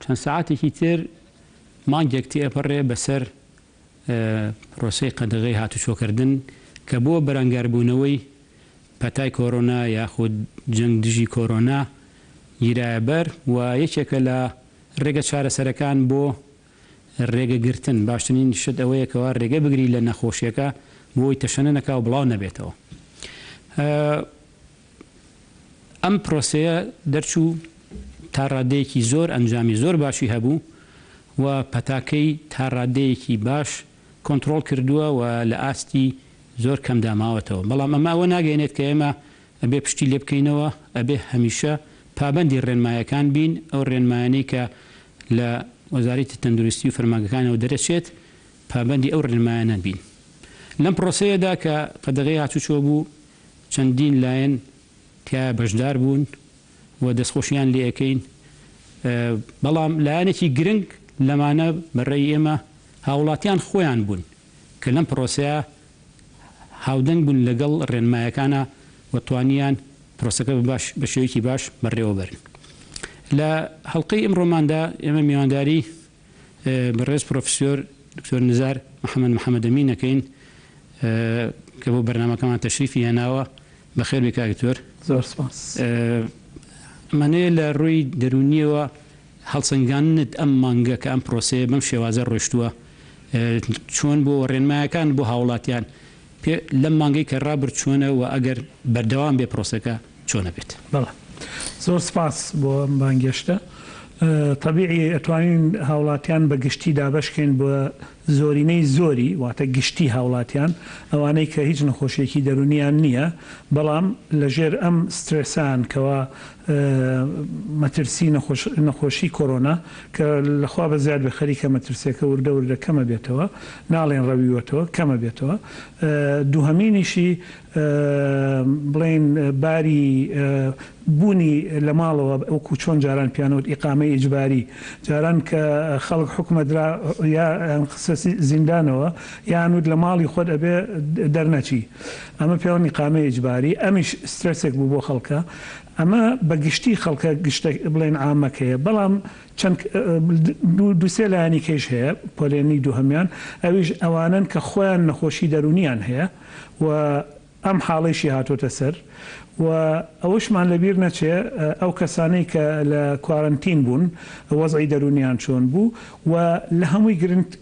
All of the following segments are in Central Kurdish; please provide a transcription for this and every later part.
چەند سەعاتێکی تر مانگێک تێئەپەڕێ بەسەر پرۆسەی قەدەغەی هاتوچۆکردن کە بۆ بەرەنگاربوونەوەی پەتای کۆرۆنا یاخود جەنگ دژی کۆرۆنا گیرایە بەر و یەکێکە لە ڕێگە چارەسەرەکان بۆ ڕێگە گرتن، باشترین شت ئەوەیە کەوا ڕێگە بگری لە نەخۆشیەکە بۆی تەشەنە نەکا و بڵاو نەبێتەوە. ئەم پرۆسەیە دەرچوو تا ڕادەیەکی زۆر ئەنجامی زۆر باشی هەبوو و پەتاکەی تا ڕادەیەکی باش کۆنتڕۆڵ کردووە و لە ئاستی زۆر کەمدا ماوەتەوە. بەڵام ئەمە ئەوە ناگەیەنێت کە ئێمە ئەبێ پشتی لێ بکەینەوە، ئەبێ هەمیشە پابەندی ڕێنمایەکان بین، ئەو ڕێنمایانەی کە لە وەزارەتی تەندروستی و فەرمانگەکانەوە دەرەچێت پابەندی ئەو ڕێنمایانە بین. لەم پرۆسەیەدا کە قەدەغەی هاتوچۆ بوو چەندین لایەن تیایا بەشدار بوون و دەستخۆشیان لێ ئەکەین، بەڵام لایەنێکی گرنگ لەمانە بە ڕێی ئێمە هاوڵاتیان خۆیان بوون کە لەم پرۆسەیە هاودەنگ بوون لەگەڵ ڕێنمایەکانا و توانیان پرۆسەکە بە باش بە شێوەیەکی باش بەڕێوە بەرن. لە هەڵقەی ئمڕۆماندا ئێمە میوانداری بەڕێز پرۆفسیۆر دکتۆر نزار محەمەد محەمەدەمین ئەکەین کە بۆ بەرنامەکەمان تەشریفی هێناوە. بەخێر بێی کاک دکتۆر. زۆر سپاس. ئەمانەیە لە ڕووی دەروونییەوە هەڵسەنگاندنت ئەم مانگە کە ئەم پرۆسەیە بەم شێوازە ڕۆیشتووە چۆن بووە و ڕێنمایەکان بۆ هاوڵاتیان پێ لەم مانگەی کە ڕابرد چۆنە و ئەگەر بەردەوام بێ پرۆسەکە چۆنە بێت؟ بەڵێ زۆر سپاس بۆ ئەم بانگێشتە. تەبیعی ئەتوانین هاوڵاتیان بە گشتی دابەش کەین بۆ زۆرینەی زۆری واتە گشتی هاوڵاتیان ئەوانەی کە هیچ نەخۆشیەکی دەرونیان نیە بەڵام لە ژێر ئەم سترێسان کەوا مەترسی نەخۆشی کۆرۆنا کە لە خوا بەزیاد بێ خەریکە مەترسیەکە وردە وردە کەمە بێتەوە ناڵێن ڕەویوەتەوە کەمە بێتەوە دووهەمینیشی بڵێین باری بوونی لە ماڵەوە وەکو چۆن جاران پیانەوت ئیقامەی ئیجباری جاران کە خەڵک حوکمەدرا یان خستە زیندانەوە یان وت لە ماڵی خۆت ئەبێ دەرنەچی ئەمە پێوەن ئیقامەی ئیجباری ئەمیش سترێسێک بوو بۆ خەڵکە ئەمە بە گشتی خەڵکە گشتە بڵێن عامەکەیە بەڵام چەند دووسێ لایەنی کەیش هەیە پۆلێنی دووهەمیان ئەویش ئەوانەن کە خۆیان نەخۆشی دەروونیان هەیە و ئەم حاڵەیشی هاتۆتە سەر و ئەوەشمان لە بیر نەچێ ئەو کەسانەی کە لە کوارەنتین بوون وەزعی دەروونیان چۆن بوو و لە هەمووی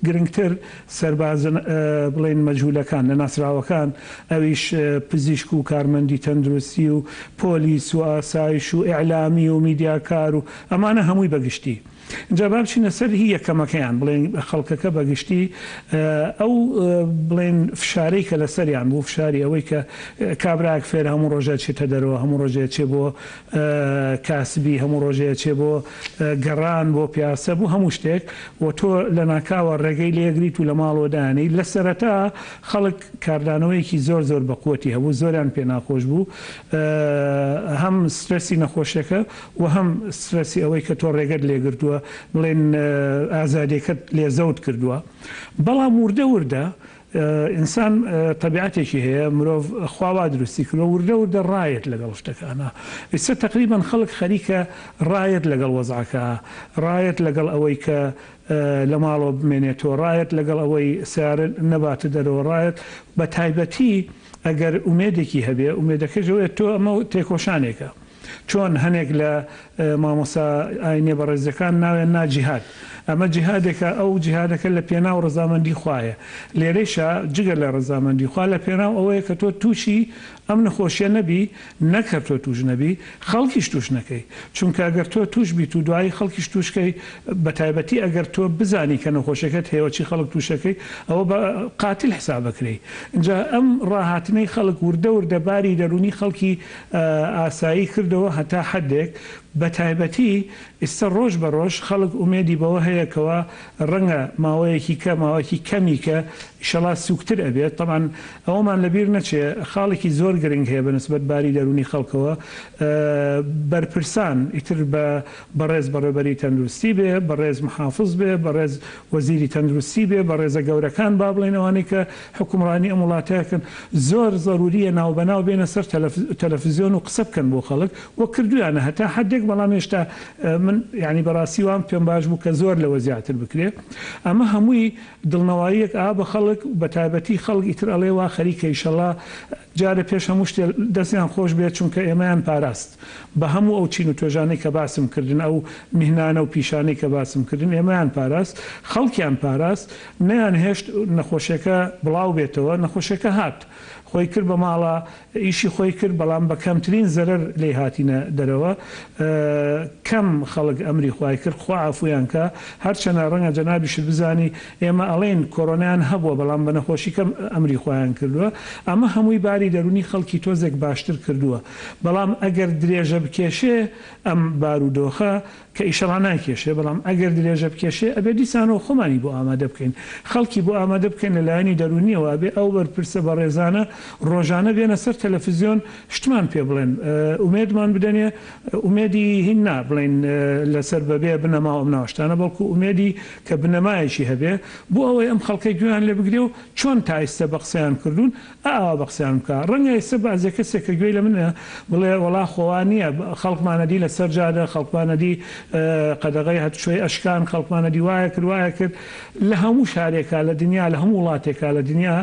گرنگتر سەربازە بڵێین مەجهولەکان، نەناسراوەکان ئەویش پزیشک و کارمەندی تەندروستی و پۆلیس و ئاسایش و ئیعلامی و میدیاکار و ئەمانە هەمووی بە گشتی. ئینجا با بچینە سەر هی یەکەمەکەیان، بڵێین خەڵکەکە بە گشتی ئەو بڵێین فشارەی کە لەسەریان بوو، فشاری ئەوەی کە کابرایەک فێرە هەموو ڕۆژێ ئەچێتە دەرەوە، هەموو ڕۆژێ ئەچێ بۆ کاسبی، هەموو ڕۆژێ ئەچێ بۆ گەڕان، بۆ پیاسە، بۆ هەموو شتێک و تۆ لەناکاوە ڕێگەی لێ ئەگریت و لە ماڵەوە دایانێی، لە سەرەتا خەڵک کاردانەوەیەکی زۆر زۆر بەقوەتی هەبوو، زۆریان پێ ناخۆش بوو، هەم سترێسی نەخۆشیەکە و هەم سترێسی ئەوەی کە تۆ ڕێگەت لێ گرتووە، بڵێین ئازادیەکەت لێ زەوت کردووە. بەڵام وردە وردە ئینسان تەبیعەتێکی هەیە، مرۆڤ خوا وا دروستی کردووە، وردە وردە ڕایەت لەگەڵ شتەکانا. ئیستا تەقریبەن خەڵک خەریکە ڕایەت لەگەڵ وەزعەکە، ڕایەت لەگەڵ ئەوەی کە لە ماڵەوە بمێنێتەوە، ڕایەت لەگەڵ ئەوەی سەیارە نەباتە دەرەوە، ڕایەت بە تایبەتی ئەگەر ئومێدێکی هەبێ، ئومێدەکەش ئەوەیە تۆ ئەمە تێکۆشانێکە. چۆن هەنێک لە مامۆستا ئاینیە بەڕێزەکان ناویان نا جیهاد. ئەمە جیهادێکە ئەو جیهادەکە لە پێناو ڕەزامەندی خوایە. لێرەیشا جگە لە ڕەزامەندی خوا لە پێناو ئەوەیە کە تۆ تووشی ئەم نەخۆشیە نەبی نەک هەر تۆ تووش نەبی خەڵکیش تووش نەکەی. چونکە ئەگەر تۆ تووش بیت و دوایی خەڵکیش تووش کەی بەتایبەتی ئەگەر تۆ بزانی کە نەخۆشیەکەت هەیە و چی خەڵک تووشەکەی ئەوە بە قاتیل حساب ئەکرێی. ئینجا ئەم ڕاهاتنەی خەڵک وردە وردە باری دەروونی خەڵکی ئاسایی کردەوە هەتا حەدێک، بەتایبەتی ئیستە ڕۆژ بە ڕۆژ خەڵک ئومێدی بەوە هەیە کەوا ڕەنگە ماوەیەکی کە ماوەکی کەمی کە ئیشەڵا سوکتر ئەبێت، تەبعەن ئەوەمان لەبیر نەچێ خاڵێکی زۆر گرنگ هەیە بە نسبەت باری دەروونی خەڵکەوە بەرپرسان ئیتر بە بەڕێز بەڕێوبەری تەندروستی بێ، بەڕێز محافز بێ، بەڕێز وەزیری تەندروستی بێ، بەڕێزە گەورەکان با بڵێین ئەوانەی کە حوکمڕانی ئەم وڵاتە ئەکەن، زۆر زەروریە ناوبەناو بێنە سەر تەلەفزیۆن و قسە بکەن بۆ خەڵک و کردویانە هەتا حەدێک. بەڵام هێشتا من یانی بەڕاستی وام پێم باش بوو کە زۆر لەوە زیاتر بکرێ. ئەمە هەمووی دڵنەواییەک ئا بە خەڵک بەتایبەتی خەڵک ئیتر ئەڵێ وا خەریکە ئیشەڵا جارێ پێش هەموو شتێ دەستیان خۆش بێت چونکە ئێمەیان پاراست بە هەموو ئەو چین و توێژانەی کە باسم کردن ئەو میهنانە و پیشانەی کە باسم کردن ئێمەیان پاراست خەڵکیان پاراست نەیان هێشت نەخۆشیەکە بڵاو بێتەوە نەخۆشیەکە هات خۆی کرد بە ماڵا ئیشی خۆی کرد بەڵام بە کەمترین زەرەر لێی هاتینە دەرەوە کەم خەڵک ئەمری خوای کرد خوا عەفویان کا هەرچەنە ڕەنگە جەنابیشت بزانی ئێمە ئەڵێین کۆرۆنایان هەبووە بەڵام بە نەخۆشی کەم ئەمری خوایان کردووە ئەمە هەمووی باری دەرونی خەڵکی تۆزێک باشتر کردووە بەڵام ئەگەر درێژە بکێشێ ئەم بارودۆخە کە ئیشەڵا نایکێشێ، بەڵام ئەگەر درێژە بکێشێ ئەبێ دیسانەوە خۆمانی بۆ ئامادە بکەین، خەڵکی بۆ ئامادە بکەین لە لایەنی دەروونییەوە، ئەبێ ئەو بەرپرسە بەڕێزانە ڕۆژانە بێنە سەر تەلەفزیۆن شتمان پێ بڵێن، ئومێدمان بدەنێ، ئومێدی هین نا بڵێین لەسەر بەبێ بنەما و ئەم ناوە شتانە، بەڵکو ئومێدی کە بنەمایەکی هەبێ بۆ ئەوەی ئەم خەڵکە گوێیان لێ بگرێ و چۆن تا ئیستە بە قسەیان کردوون ئا ئاوا بە قسەیان بکا. ڕەنگە ئێستا بەعزێ کەسێک کە گوێی لە منە بڵێ وەڵا خۆ وا نییە، خەڵکمان ئەدی لە سەر جادە، خەڵکمان ئەدی قەدەغەی هاتوچۆی ئەشکان، خەڵکمان ئەدی وایە کرد وایە کرد. لە هەموو شارێکا لە دنیا، لە هەموو وڵاتێکا لە دنیا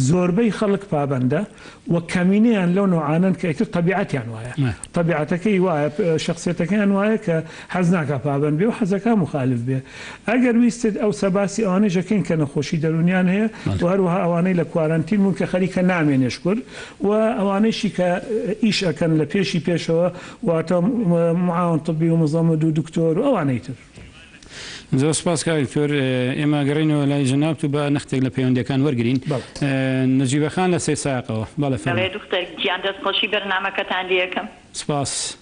زۆربەی خەڵک پابەندە و کەمینەیان لەو نەوعانەن کە ئیتر تەبیعەتیان وایە. تەبیعەتەکەی وایە، شەخسیەتەکەیان وایە کە حەز ناکا پابەند بێ و حەزەکا موخالف بێ. ئەگەر ویستت ئەوسا باسی ئەوانەیش ئەکەین کە نەخۆشی دەروونیان هەیە و هەروەها ئەوانەی لە کوارەنتین بوون کە خەریکە نامێنێ شکور و ئەوانەیشی کە ئیش ئەکەن لە پێشی پێشەوە واتە معاون طبی و مزەمد و دکتۆر و ئەوانەی تر. زۆر سوپاس کاک دکتۆر ئێمە گەڕێینەوە لای جەنابت و با نەختێک لە پەیوەندیەکان وەرگرین نەجیبە خان لە سەیدسایەقەوە بەڵێ بەڵێ فەرموو. دختەر گیان دەست خۆشی بەرنامەکەتان لێکەم. سوپاس.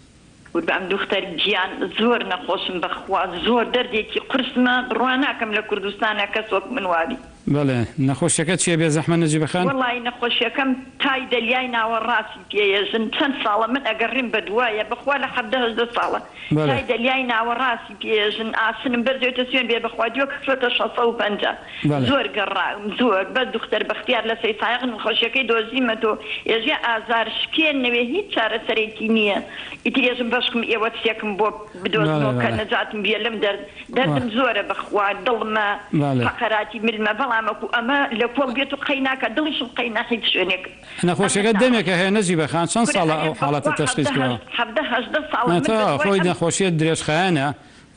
قوربان دوختەر گیان زۆر نەخۆشم بەخوا زۆر دەردێکی قورسمە بڕوا ناکەم لە کوردستانا کەس وەک من وابی. بەڵێ نەخۆشیەکەت چیە بێزەحمەت نەجیبە خان؟ وەڵایی نەخۆشیەکەم تای دەلیای ناوەڕاستی پێیە ژن چەند ساڵە من ئەگەڕیم بەدوایە بەخوا لە 17 18 ساڵە بەڵێ. تای دەلیای ناوەڕاستی پێیە ژن ئاسنم بەرزێتە سوێن بێ بەخوا دیۆکە چۆتە 650 بەڵێ. زۆر گەڕاوم زۆر بەس دوختەر بەختیار لە سەیسایەق نەخۆشیەکەی دۆزیمەتۆ ئێژێ ئازار شکێن نەوێ هیچ چارەسەرێکی نیە ئیتر ئێژم بەشکم ئێوە چێکم بۆ بەڵێ بدۆزنۆ کە بەڵێ. نەجاتم بیە لەم دەرد وە. دەردم زۆرە بەخوا دڵمە بەڵێ. فەقەراتی ملمە بەڵام وەکو ئەمە لە کۆڵ بێت و قەی ناکا دڵیشم قەی نا هیچ شوێنێک ئەمە نەخۆشیەکەت ناوە. دەمێکە هەیە نەجیبە خان چەند کورە ساڵە ئەرێ ئەو حاڵەتە بەخوا تەشخیس 17 کراوە؟ 17 18 ساڵە نا من تەواو بەدوای خۆی ئەم نەخۆشیەت درێژخایەنە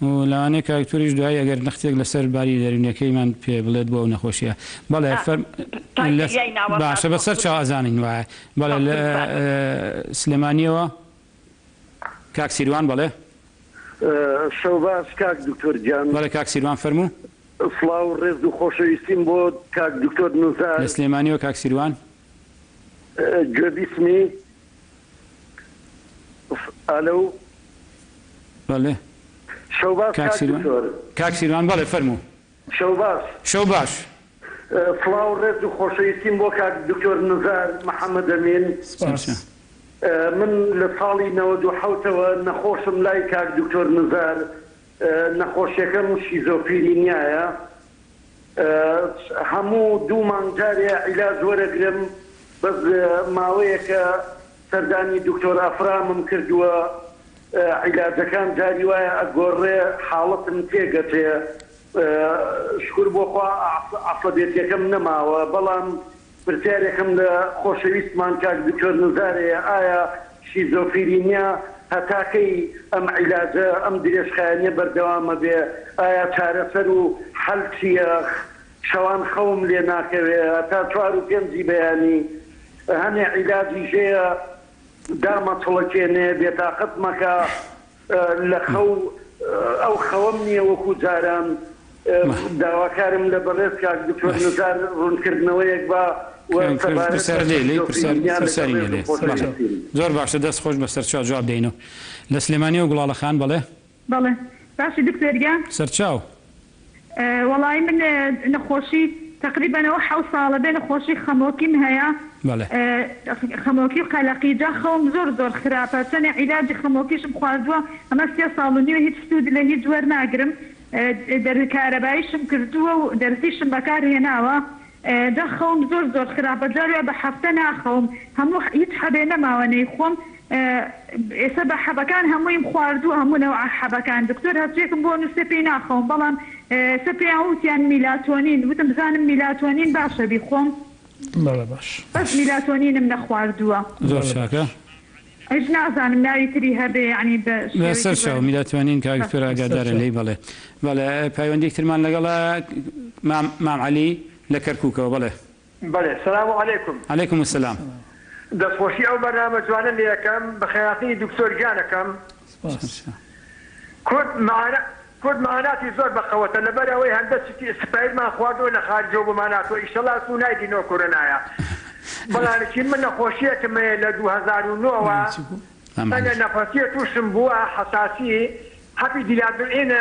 و لەوانەیە کاک توریش دوایی ئەگەر نەختێک لەسەر باری دەرونیەکەیمان پێ بڵێت بۆ ئەو نەخۆشیە بەڵێ ئا فەرم تای لە دەریای باشە ناوەڕاست بەسەر چاو ئەزانین وایە بەڵێ لە بەقوربانت. سلێمانیەوە کاک سیروان بەڵێ. شەو باش کاک دکتۆر گیان. بەڵێ کاک سیروان فەرموو. سڵاو و ڕێز و خۆشەویستیم بۆ کاک دکتۆر نزار. لە سلێمانیەوە کاک سیروان. گوێبیستمی؟ ئالۆ. بەڵێ. شەو باش کاک کاک سیروان. دکتۆر. کاک سیروان بەڵێ فەرموو. شەو باش. شەو باش. سڵاو و ڕێز و خۆشەویستیم بۆ کاک دکتۆر نزار محەمەدەمین. سپاس. من لە ساڵی 97ەوە نەخۆشم لای کاک دکتۆر نزار نەخۆشیەکەم شیزۆفیرینیایە هەموو دوو مانگ جارێ عیلاج وەرەگرم بەس ماوەیەکە سەردانی دکتۆر ئەفرامم کردووە عیلاجەکان جاری وایە ئەگۆڕێ حاڵەتم تێگەچێ شکور بۆ خوا عەسەبێتیەکەم نەماوە بەڵام پرسیارێکم لە خۆشەویستمان کاک دکتۆر نزار هەیە ئایا شیزۆفیرینیا هەتا کەی ئەم عیلاجە ئەم درێژخایەنیە بەردەوامەبێ ئایا چارەسەر و حەل چیە شەوان خەوم لێ ناکەوێ هەتا چوار و پێنجی بەیانی هەنێ عیلاجیش هەیە دامەچڵەکێنێ بێتاقەت مەکا لە خەو ئەو خەوەم نییە وەکو جاران داواکارم لە بەڕێز کاک دکتۆر نزار ڕوونکردنەوەیەک با و سەبارەت بە شیزۆفرینیا لەگەڵ ڕێز و خۆشەویستیم. زۆر باشە دەست خۆش بەسەرچاو جواب دەینەوە لە سلێمانیەوە گوڵاڵە خان بەڵێ. بەڵێ باشی دکتۆر گیان. سەرچاو. وەڵایی من نەخۆشی تەقریبەن ئەوە حەوت ساڵە بێ نەخۆشی خەمۆکیم هەیە بەڵێ. خەمۆکی و قەلەقی جا خەوم زۆر زۆر خراپە چەنێ عیلاجی خەمۆکیشم خواردووە ئەمە سێ ساڵ و نیوە هیچ سوود لە هیچ وەرناگرم دەر کارەباییشم کردووە و دەرزیشم بەکار هێناوە جا خەوم زۆر زۆر خراپە جار وایە بە هەفتە ناخەوم هەموو هیچ حەبێ نەماوە نەیخۆم. ئێستا بە حەبەکان هەموویم خواردووە هەموو نەوعە حەبەکان دکتۆر هەرچیەکم بۆ نوسێ پێی ناخەوم بەڵام ئێستا پێیان وتیان میلاتۆنین وتم بزانم میلاتۆنین باشە بیخۆم؟ بەڵێ باش. بەس میلاتۆنینم نەخواردووە. زۆر چاکە. ئەویش نازانم ناوی تری هەبێ یەعنی بە شێوەی سەر تر چاو وەرم. میلاتۆنین کاک دکتۆر ئاگادارە لێی بەڵێ بەڵێ پەیوەندیەک ترمان لەگەڵە مام مام عەلی لە کەرکوکەوە بەڵێ. بەڵێ سلام علیکم. علیکم السلام. دەستخۆشی ئەو بەرنامە جوانە لێ ئەکەم بەخێرهاتنی دکتۆر گیان ئەکەم. سپاس. کورد معانا کورد معاناتی زۆر بەقەوەتە لەبەر ئەوەی هەندە شتی ئسپایرمان خواردوە لە خارجەوە بۆمان هاتوە ئیشەڵا زوو نایدینەوە کۆرۆنایە بەڵام من نەخۆشیەکم هەیە لە 2009 وە تەنگە نەفەسیە توشم بووە حەساسی حەپی دیلادرین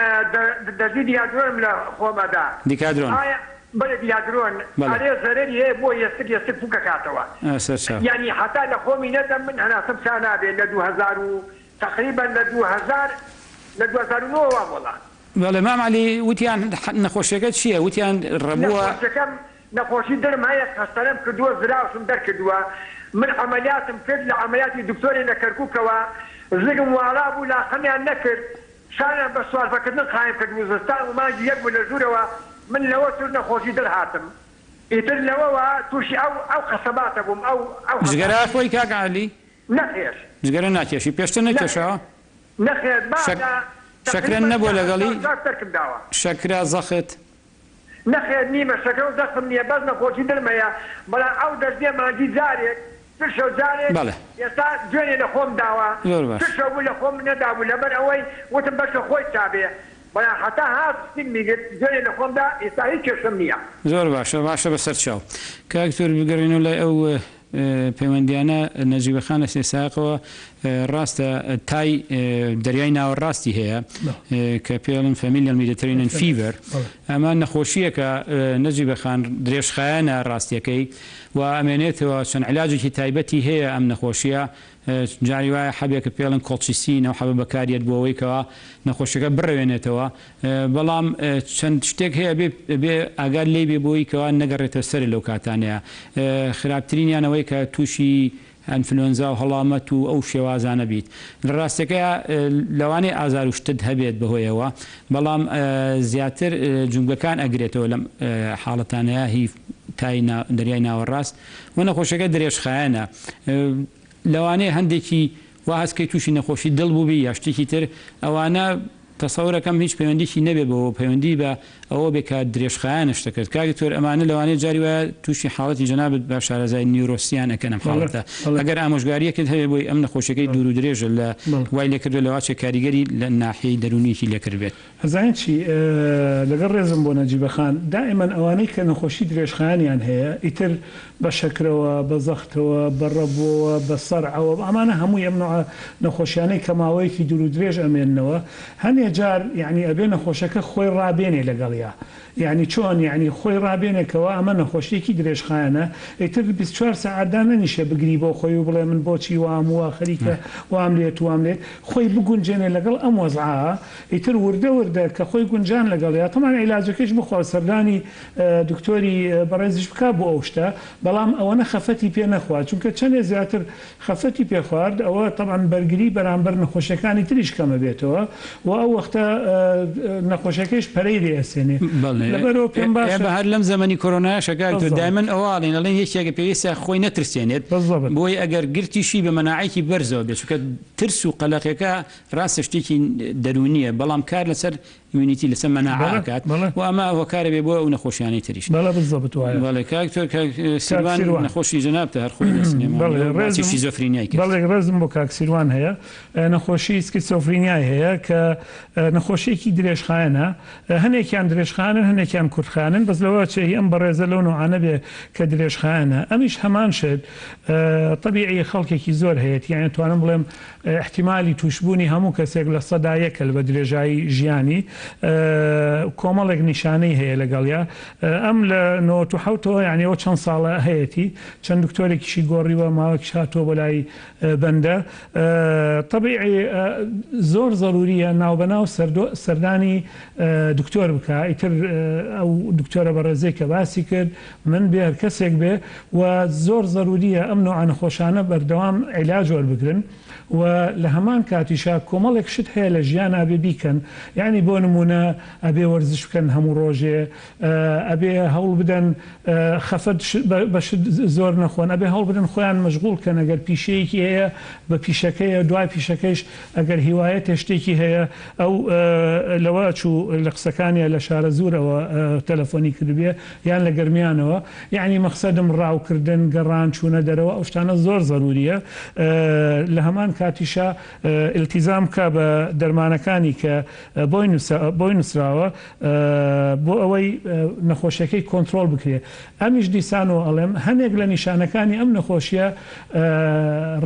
دەزی دیلادرۆنم لە خۆم ئەدا دیکادرۆن ئایا بەلێ دیلادرۆن بەڵێ. ئەرێ زەرەری هەیە بۆ یەستک یەستک پوکەکاتەوە سەرچاو. یانی هەتا لە خۆمی نەدەم من هەناسەم سا نابێ لە 2000 و تەقریبەن لە 2000 لە 2009 وام وەڵا. بەڵێ مام عەلی وتیان نەخۆشیەکە چیە وتیان ڕەبووە. نەخۆشیەکەم نەخۆشی درم هەیە قەستەرەم کردووە زراوشم دەرکردووە من عەمەلیاتم کرد لە عەمەلیاتی دکتۆرێ لە کەرکوکەوە زگم واڵا بوو لاقەمیان نەکرد شانیان بە سوارفەکردن قایم کرد و زستان و مانگی یەک بوو لە ژوورەوە من لەوە توش نەخۆشی دڵ هاتم ئیتر لەوەوە توشی ئەو ئەو قەسەباتە بووم ئەو ئەو جگەرە حەساسی. ئەخۆی کاک عەلی؟ نەخێر. جگەرە ناکێشی پێشتر نەخێر نەکێشاوە؟ نەخێر با شەک لە شەکرە تەقریبەن نەبووە لە لەگەڵی؟ 84 تەرکم داوە. شەکرە زەخت؟ نەخێر نیمە شەکرە و زەختم نیە بەس نەخۆشی دڵم هەیە بەڵام ئەو دەردیە مانگی جارێک ترشە و جارێک بەڵێ. ئێستا دوێنێ لە خۆم داوە زۆر باش. ترشە بوو لە خۆم نەدابوو لەبەر ئەوەی وتم بەشە خۆی چابێ بەڵام هەتا هات سیممی گرت دوێنێ لە خۆم دا ئێستا هیچ کێشەم نیە. زۆر باشە باشە بەسەر چاو. کاک دکتۆر بگەڕێینەوە لای ئەو پەیوەندیانە نەجیبە خان لە سێسایەقەوە ڕاستە تای دەریای ناوەڕاستی هەیە کە پێڵن familial Mediterranean fever ئەمە نەخۆشیەکە نەجیبە خان درێژخایەنە ڕاستیەکەی و ئەمێنێتەوە چەند علاجێکی تایبەتی هەیە ئەم نەخۆشیە جاری وایە حەبێکە پێڵن colchicine ئەو حەبە بەکاریەت بۆ ئەوەی کەوا نەخۆشیەکە بڕەوێنێتەوە بەڵام چەند شتێک هەیە بێ بێ ئاگات لێی بێ بۆی کەوا نەگەڕێتە سەرت لەو کاتانەیە خراپترینیان ئەوەی کە تووشی ئەنفلۆنزا و هەڵامەت و ئەو شێوازانە بیت لە ڕاستەکەیا لەوانەیە ئازار و شتت هەبێت بەهۆیەوە بەڵام زیاتر جومگەکان ئەگرێتەوە لەم حاڵەتانەیە هی تای دەریای ناوەڕاست و نەخۆشیەکە درێژخایەنە لەوانەیە هەندێکی وا هەست کەی تووشی نەخۆشی دڵ بووبی یا شتێکی تر ئەوانە تەسەورەکەم هیچ پەیوەندیکی نەبێ بەوە پەیوەندی بە ئەوە بێ کە درێژخایەنە شتەکەت کاک دکتۆر ئەمانە لەوانەیە جاری وایە تووشی حاڵەتی جەنابت بە شارەزای نیورۆسیان ئەکەن ئەم حاڵەتە ئەگەر ئامۆژگاریەکت هەبێ بۆی ئەم نەخۆشیەکەی دوور و درێژە لە وای لێکردوە لەواچێ کاریگەری لە ناحیەی دەروونیەکی لێکردبێت. ئەزانی چی لەگەڵ ڕێزم بۆ نەجیبە خان دائیمەن ئەوانەی کە نەخۆشی درێژخایەنیان هەیە ئیتر بە شەکرەوە بە زەختەوە بە ڕەبۆوە بە سەرعەوە ئەمانە هەمووی ئەم نوعە نەخۆشیانەی کە ماوەیەکی دوور و درێژ ئەمێننەوە هەنێ جار یەعنی ئەبێ نەخۆشەکە خۆی ڕابێنێ لەگەڵیا یەعنی چۆن یەعنی خۆی ڕابێنێ کەوا ئەمە نەخۆشیەکی درێژخایەنە ئیتر 24 سەعات دانەنیشێ بگری بۆ خۆی و بڵێ من بۆچی وام وا خەریکە وام لێت وام لێت خۆی بگونجێنێ لەگەڵ ئەم وەزعە ئیتر وردە وردە کە خۆی گونجان لەگەڵیا تەبعەن عیلاجەکەیش بخوا و سەردانی دکتۆری بەڕێزیش بکا بۆ ئەو شتە بەڵام ئەوەنە خەفەتی پێ نەخوا چونکە چەنێ زیاتر خەفەتی پێ خوارد ئەوە تەبعەن بەرگری بەرامبەر نەخۆشیەکانی تریش کەم ئەبێتەوە و ئەو وەختە نەخۆشیەکەیش پەرەی لێ ئەسێنێ بەڵێ لەبەرئەوە پێم باشە ئێمە هەر لەم زەمەنی کۆرۆنایەشە کاک دکتۆر بالضبط. دایمەن ئەوە ئەڵێین ئەڵێن یەکێک پێویستە خۆی نەترسێنێت بالضبط. بۆی ئەگەر گرتیشی بە مەناعەیەکی بەرزەوە بێت چونکە ترس و قەلەقیەکە ڕاستە شتێکی دەروونیە بەڵام کار لەسەر immunity لەسەر مەناعە بەڵێ ئەکات بەڵێ. و ئەمە هۆکارە بێ بۆ ئەو نەخۆشیانەی تریش. بەڵێ بالضبط وایە. بەڵێ کاک دکتۆر کاک کاک سیروان سیروان. نەخۆشی جەنابتە هەر خۆی لە بەڵێ سلێمانیەوە باسی ڕێزم شیزۆفرینیای کرد. بەڵێ ڕێزم بۆ کاک سیروان هەیە نەخۆشی سکیزۆفرینیای هەیە کە نەخۆشیەکی درێژخایەنە هەنێکیان درێژخایەنن هەنێکیان کورتخایەنن بەس لەوە چێ هی ئەم بەڕێزە لەو نەوعانە بێ کە درێژخایەنە ئەمیش هەمان شت تەبیعی خەڵکێکی زۆر هەیەتی یانی توانم بڵێم ئیحتیمالی تووشبوونی هەموو کەسێک 1% ە بە درێژایی ژیانی کۆمەڵێک نیشانەی هەیە لەگەڵیا ئەم لە 97ەوە یانی ئەوە چەند ساڵە هەیەتی چەند دکتۆرێکیشی گۆڕیوە ماوەکیش هاتووە بۆ لای بەندە تەبیعی زۆر زەروریە ناوبەناو سەردانی دکتۆر بکە ئیتر ئەو دکتۆرە بەڕێزەی کە باسی کرد من بێ هەر کەسێک بێ و زۆر زەروریە ئەم نوعە نەخۆشانە بەردەوام عیلاج وەربگرن. و لە هەمان کاتیشا کۆمەڵێک شت هەیە لە ژیانا ئەبێ بیکەن یانی بۆ نموونە ئەبێ وەرزش بکەن هەموو ڕۆژێ ئەبێ هەوڵ بدەن خەفەت بە شت زۆر نەخۆن ئەبێ هەوڵ بدەن خۆیان مەشغوڵ کەن ئەگەر پیشەیەکی هەیە بە پیشەکەیە دوای پیشەکەیش ئەگەر هیوایەتێ شتێکی هەیە ئەو لەوە ئەچوو لە قسەکانیا لە شارەزوورەوە تەلەفۆنی کردبێ یان لە گەرمیانەوە یەعنی مەخسەدم ڕاوکردن گەڕان چوونە دەرەوە ئەو شتانە زۆر زەروریە لە هەمان کاتیشا ئیلتیزام بکا بە دەرمانەکانی کە بۆی بۆی نوسراوە بۆ ئەوەی نەخۆشیەکەی کۆنترۆڵ بکرێ ئەمیش دیسانەوە ئەڵێم هەنێک لە نیشانەکانی ئەم نەخۆشیە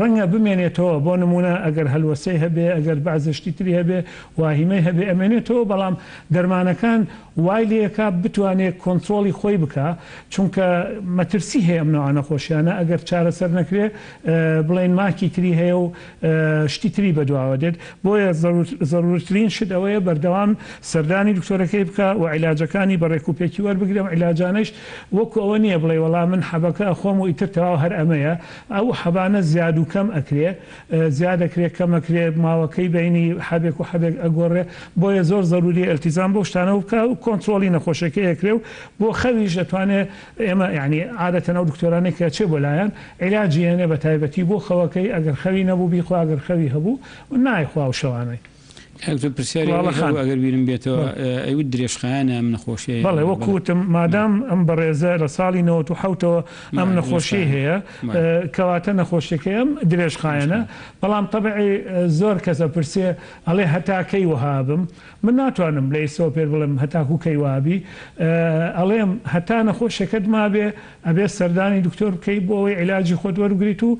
ڕەنگە بمێنێتەوە بۆ نمونە ئەگەر هەلوەسەی هەبێ ئەگەر بەعزێ شتی تری هەبێ واهیمەی هەبێ ئەمێنێتەوە بەڵام دەرمانەکان وای لێکا بتوانێ کۆنترۆڵی خۆی بکا چونکە مەترسی هەیە ئەم نەوعە نەخۆشیانە ئەگەر چارەسەر نەکرێ بڵێین ماکی تری هەیە و شتی تری بەدواوە دێت بۆیە زەرورترین شت ئەوەیە بەردەوام سەردانی دکتۆرەکەی بکا و عیلاجەکانی بە ڕێکوپێکی وەربگرێ ئەم عیلاجانەیش وەکو ئەوە نییە بڵێی وەڵا من حەبەکە ئەخۆم و ئیتر تەواو هەر ئەمەیە ئەو حەبانە زیاد و کەم ئەکرێ زیاد ئەکرێ کەم ئەکرێ ماوەکەی بەینی حەبێک و حەبێک ئەگۆڕێ بۆیە زۆر زەروریە ئیلتیزام بەو شتانەوە بکا و کۆنترۆڵی نەخۆشیەکەی ئەکرێ و بۆ خەویش ئەتوانێ ئێمە یانی عادەتەن ئەو دکتۆرانەی کە ئەچێ بۆ لایان عیلاجی ئەنێ بە تایبەتی بۆ خەوەکەی ئەگەر خەوی نەبوو بیخوا ئەگەر خەوی هەبوو نایخوا ئەو شەوانەی. کاک دکتۆر پرسیاری گوڵاڵە ئەوەی خان هەبوو ئەگەر بیرم بێتەوە بەڵێ. ئەیوت درێژخایەنە ئەم نەخۆشیە یان بەڵێ نا؟ وەکو بەڵێ. وتم مادام ئەم بەڕێزە لە ساڵی 97 ەوە ئەم بەڵێ نەخۆشیەی درێژخایەنە هەیە بەڵێ. کەواتە نەخۆشیەکەی ئەم درێژخایەنە درێژخایەنە. بەڵام تەبعی زۆر کەس ئەپرسێ ئەڵێ هەتا کەی وەها ئەبم من ناتوانم لە ئیستەوە پێت بڵێم هەتاکو کەی وابی ئەڵێم هەتا نەخۆشیەکەت مابێ ئەبێ سەردانی دکتۆر بکەی بۆ ئەوەی عیلاجی خۆت وەربگریت و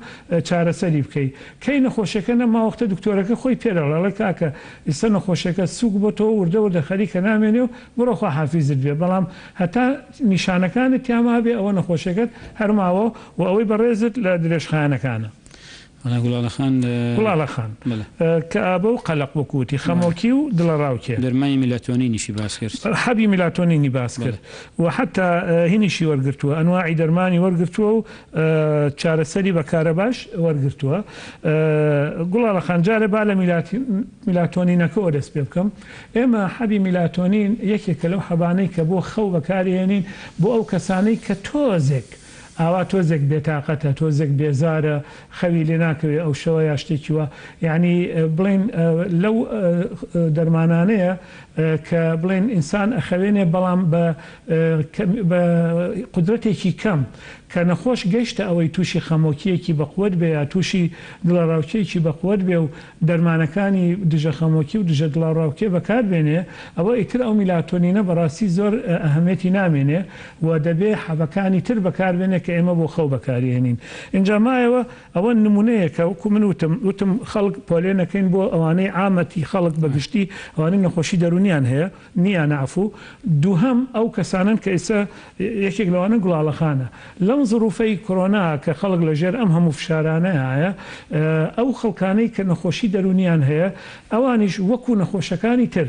چارەسەری بکەی کەی نەخۆشیەکە نەما وەختە دکتۆرەکە خۆی پێ دەڵێ ئەڵێ کاکە ئیستە نەخۆشیەکە سوک بۆتەوە وردە وردە خەریکە نامێنێ و بڕۆ خوا حافیزت بێ بەڵام هەتا نیشانەکانت تیا مابێ ئەوە نەخۆشیەکەت هەر ماوە و ئەوەی بەڕێزت لە درێژخایەنەکانە. وەڵا گوڵاڵە خان گوڵاڵە خان، بەڵێ. کەئابە و قەلەق وەکو وتی، بەڵێ. خەمۆکی و دڵەڕاوکێ. دەرمانی میلاتۆنینیشی باس کرد. حەبی میلاتۆنینی باس بەڵێ. کرد و حەتا هینیشی وەرگرتووە، ئەنواعی دەرمانی وەرگرتووە و چارەسەری بە کارەباش وەرگرتووە. گوڵاڵە خان، جارێ با لە میلاتۆنینەکەوە دەست پێ بکەم. ئێمە حەبی میلاتۆنین یەکێکە لەو حەبانەی کە بۆ خەو بەکاری هێنین بۆ ئەو کەسانەی کە تۆزێک ئاوا تۆزێک بێتاقەتە تۆزێک بێزارە خەوی لێ ناکەوێ ئەو شەوە یا شتێکی وا یانی بڵێین لەو دەرمانانەیە کە بڵێن ئینسان ئەخەوێنێ بەڵام بە بە قودرەتێکی کەم کە نەخۆش گەیشتە ئەوەی تووشی خەمۆکییەکی بەقوەت بێ یا تووشی دڵەڕاوکێیەکی بەقوەت بێ و دەرمانەکانی دژە خەمۆکی و دژە دڵەڕاوکێ بەکار بێنێ ئەوە ئیتر ئەو میلاتۆنینە بەڕاستی زۆر ئەهەمیەتی نامێنێ و دەبێ حەبەکانی تر بەکار بێنێ کە ئێمە بۆ خەو بەکاری هێنین ئینجا مایەوە ئەوە نمونەیەکە وەکو من وتم وتم خەڵک پۆلێن ئەکەین بۆ ئەوانەی عامەتی خەڵک بە گشتی ئەوانەی نەخۆشی دەرونیان هەیە نیانە عەفو دووهەم ئەو کەسانەن کە ئیستا یەکێک لەوانە گوڵاڵە خانە لەم زڕوفەی کۆرۆنا کە خەڵک لە ژێر ئەم هەموو فشارانەیایە ئەو خەڵکانەی کە نەخۆشی دەرونیان هەیە ئەوانیش وەکو نەخۆشەکانی تر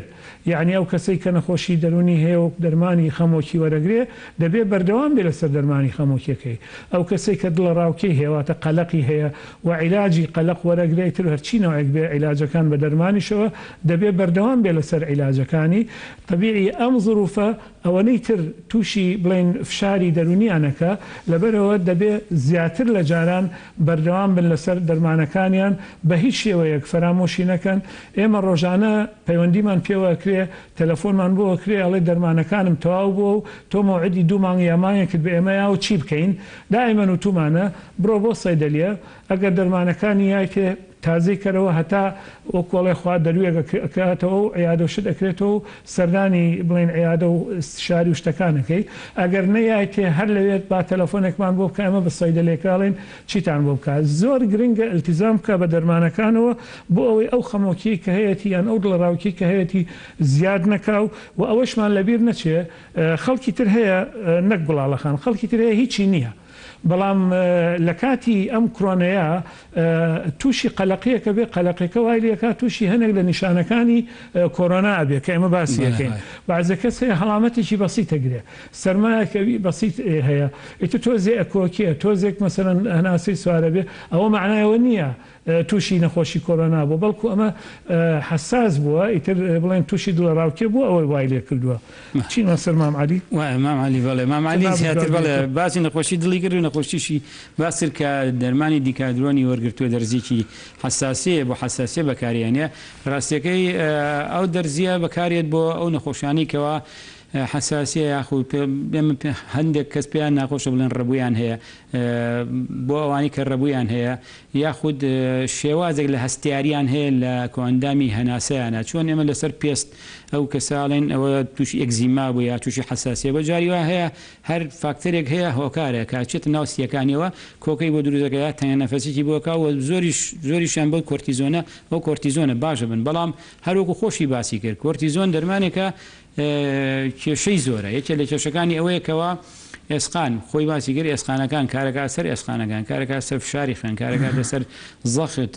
یەعنی ئەو کەسەی کە نەخۆشی دەرونی هەیە و دەرمانی خەمۆکی وەرەگرێ دەبێ بەردەوام بێ لەسەر دەرمانی خەمۆکیەکەی ئەو کەسەی کە دڵەڕاوکێی هەیە واتە قەلەقی هەیە و عیلاجی قەلەق وەرەگرێ ئیتر هەرچی نەوعێک بێ عیلاجەکان بە دەرمانیشەوە دەبێ بەردەوام بێ لەسەر عیلاجەکانی تەبیعی ئەم زروفە ئەوەنەی تر توشی بڵێین فشاری دەرونیان ئەکا لەبەرئەوە دەبێ زیاتر لە جاران بەردەوام بن لەسەر دەرمانەکانیان بە هیچ شێوەیەک فەرامۆشی نەکەن ئێمە ڕۆژانە پەیوەندیمان پێوە ئەکرێ تەلەفۆنمان بۆ ئەکرێ ئەڵێ دەرمانەکانم تەواو بووە و تۆ مەوعیدی دوو مانگ یا مانگێکت بە ئێمە یاوە چی بکەین دائیمەن وتومانە بڕۆ بۆ سەیدەلیە ئەگەر دەرمانەکانی یایتێ تازەی کەرەوە هەتا وەکو ئەڵێ خوا دەروێک ئەکاتەوە و عیادە و شت ئەکرێتەوە و سەردانی بڵێن عیادە و ئیستشاری و شتەکان ئەکەی ئەگەر نەیایتێ هەر لەوێت با تەلەفۆنێکمان بۆ بکە ئێمە بە سەیدەلێکە ئەڵێین چیتان بۆ بکا زۆر گرنگە ئیلتیزام بکا بە دەرمانەکانەوە بۆ ئەوەی ئەو خەمۆکیەی کە هەیەتی یان ئەو دڵەڕاوکێی کە هەیەتی زیاد نەکا و وە ئەوەشمان لەبیر نەچێ خەڵکی تر هەیە نەک گوڵاڵە خان خەڵکی تر هەیە هیچی نیە بەڵام لە کاتی ئەم کرۆنەیە تووشی قەلەقیەک ئەبێ، قەلەقیەکە وای لێکا تووشی هەنێک لە نیشانەکانی کۆرۆنا ئەبێ کە ئێمە باسی ئەکەین. بەعزێ کەس هەیە هەڵامەتێکی بەسیت ئەگرێ سەرمایەک ئەوی بەسیت هەیە ئیتر تۆزێ ئەکۆکێ تۆزێک مەسەلەن هەناسەی سوارەبێ ئەوە مەعنای ئەوە نییە تووشی نەخۆشی کۆرۆنا بووە بەڵکو ئەمە حەساس بووە ئیتر بڵێن تووشی دڵەڕاوکێ بووە ئەوەی وای لێ کردووە چیمە سەر مام عەلی؟ وایە مام عەلی بەڵێ مام عەلی زیاتر بەڵێ باسی نەخۆشی دڵی کرد و نەخۆشیشی باس کرد کە دەرمانی دیکادرۆنی وەرگرتووە دەرزیکی حەساسیەیە بۆ حەساسیە بەکاریانە ڕاستیەکەی ئەو دەرزیە بەکارێت بۆ ئەو نەخۆشانەی کەوا حەساسیە یاخود ئێمە هەندێک کەس پێیان ناخۆشە بڵێن ڕەبوویان هەیە بۆ ئەوانەی کە ڕەبوویان هەیە یاخود شێوازێک لە هەستیاریان هەیە لە کۆئەندامی هەناسەیانە چۆن ئێمە لەسەر پێست ئەو کەسە ئەڵێن ئەوە تووشی ئێکزیما بوو یا تووشی حەساسیە بە جاری وا هەیە هەر فاکتەرێک هەیە هۆکارە کە ئەچێتە ناو سییەکانیەوە کۆکەی بۆ دروست دەکات یا تەنگە نەفەسیی بۆ ئەکا و زۆریش زۆریشیان بەو کۆرتیزۆنە ئەو کۆرتیزۆنە باشە بن بەڵام هەر وەکو خۆشی باسی کرد کۆرتیزۆن دەرمانێکە کێشەی زۆرە یەکێ لە کێشەکانی ئەوەیە کەوا ئێسقان خۆی باسی کرد ئێسقانەکان کارەکە سەر ئێسقانەکان کارەکە سەر فشاری خوێن کارەکە لەسەر زەخت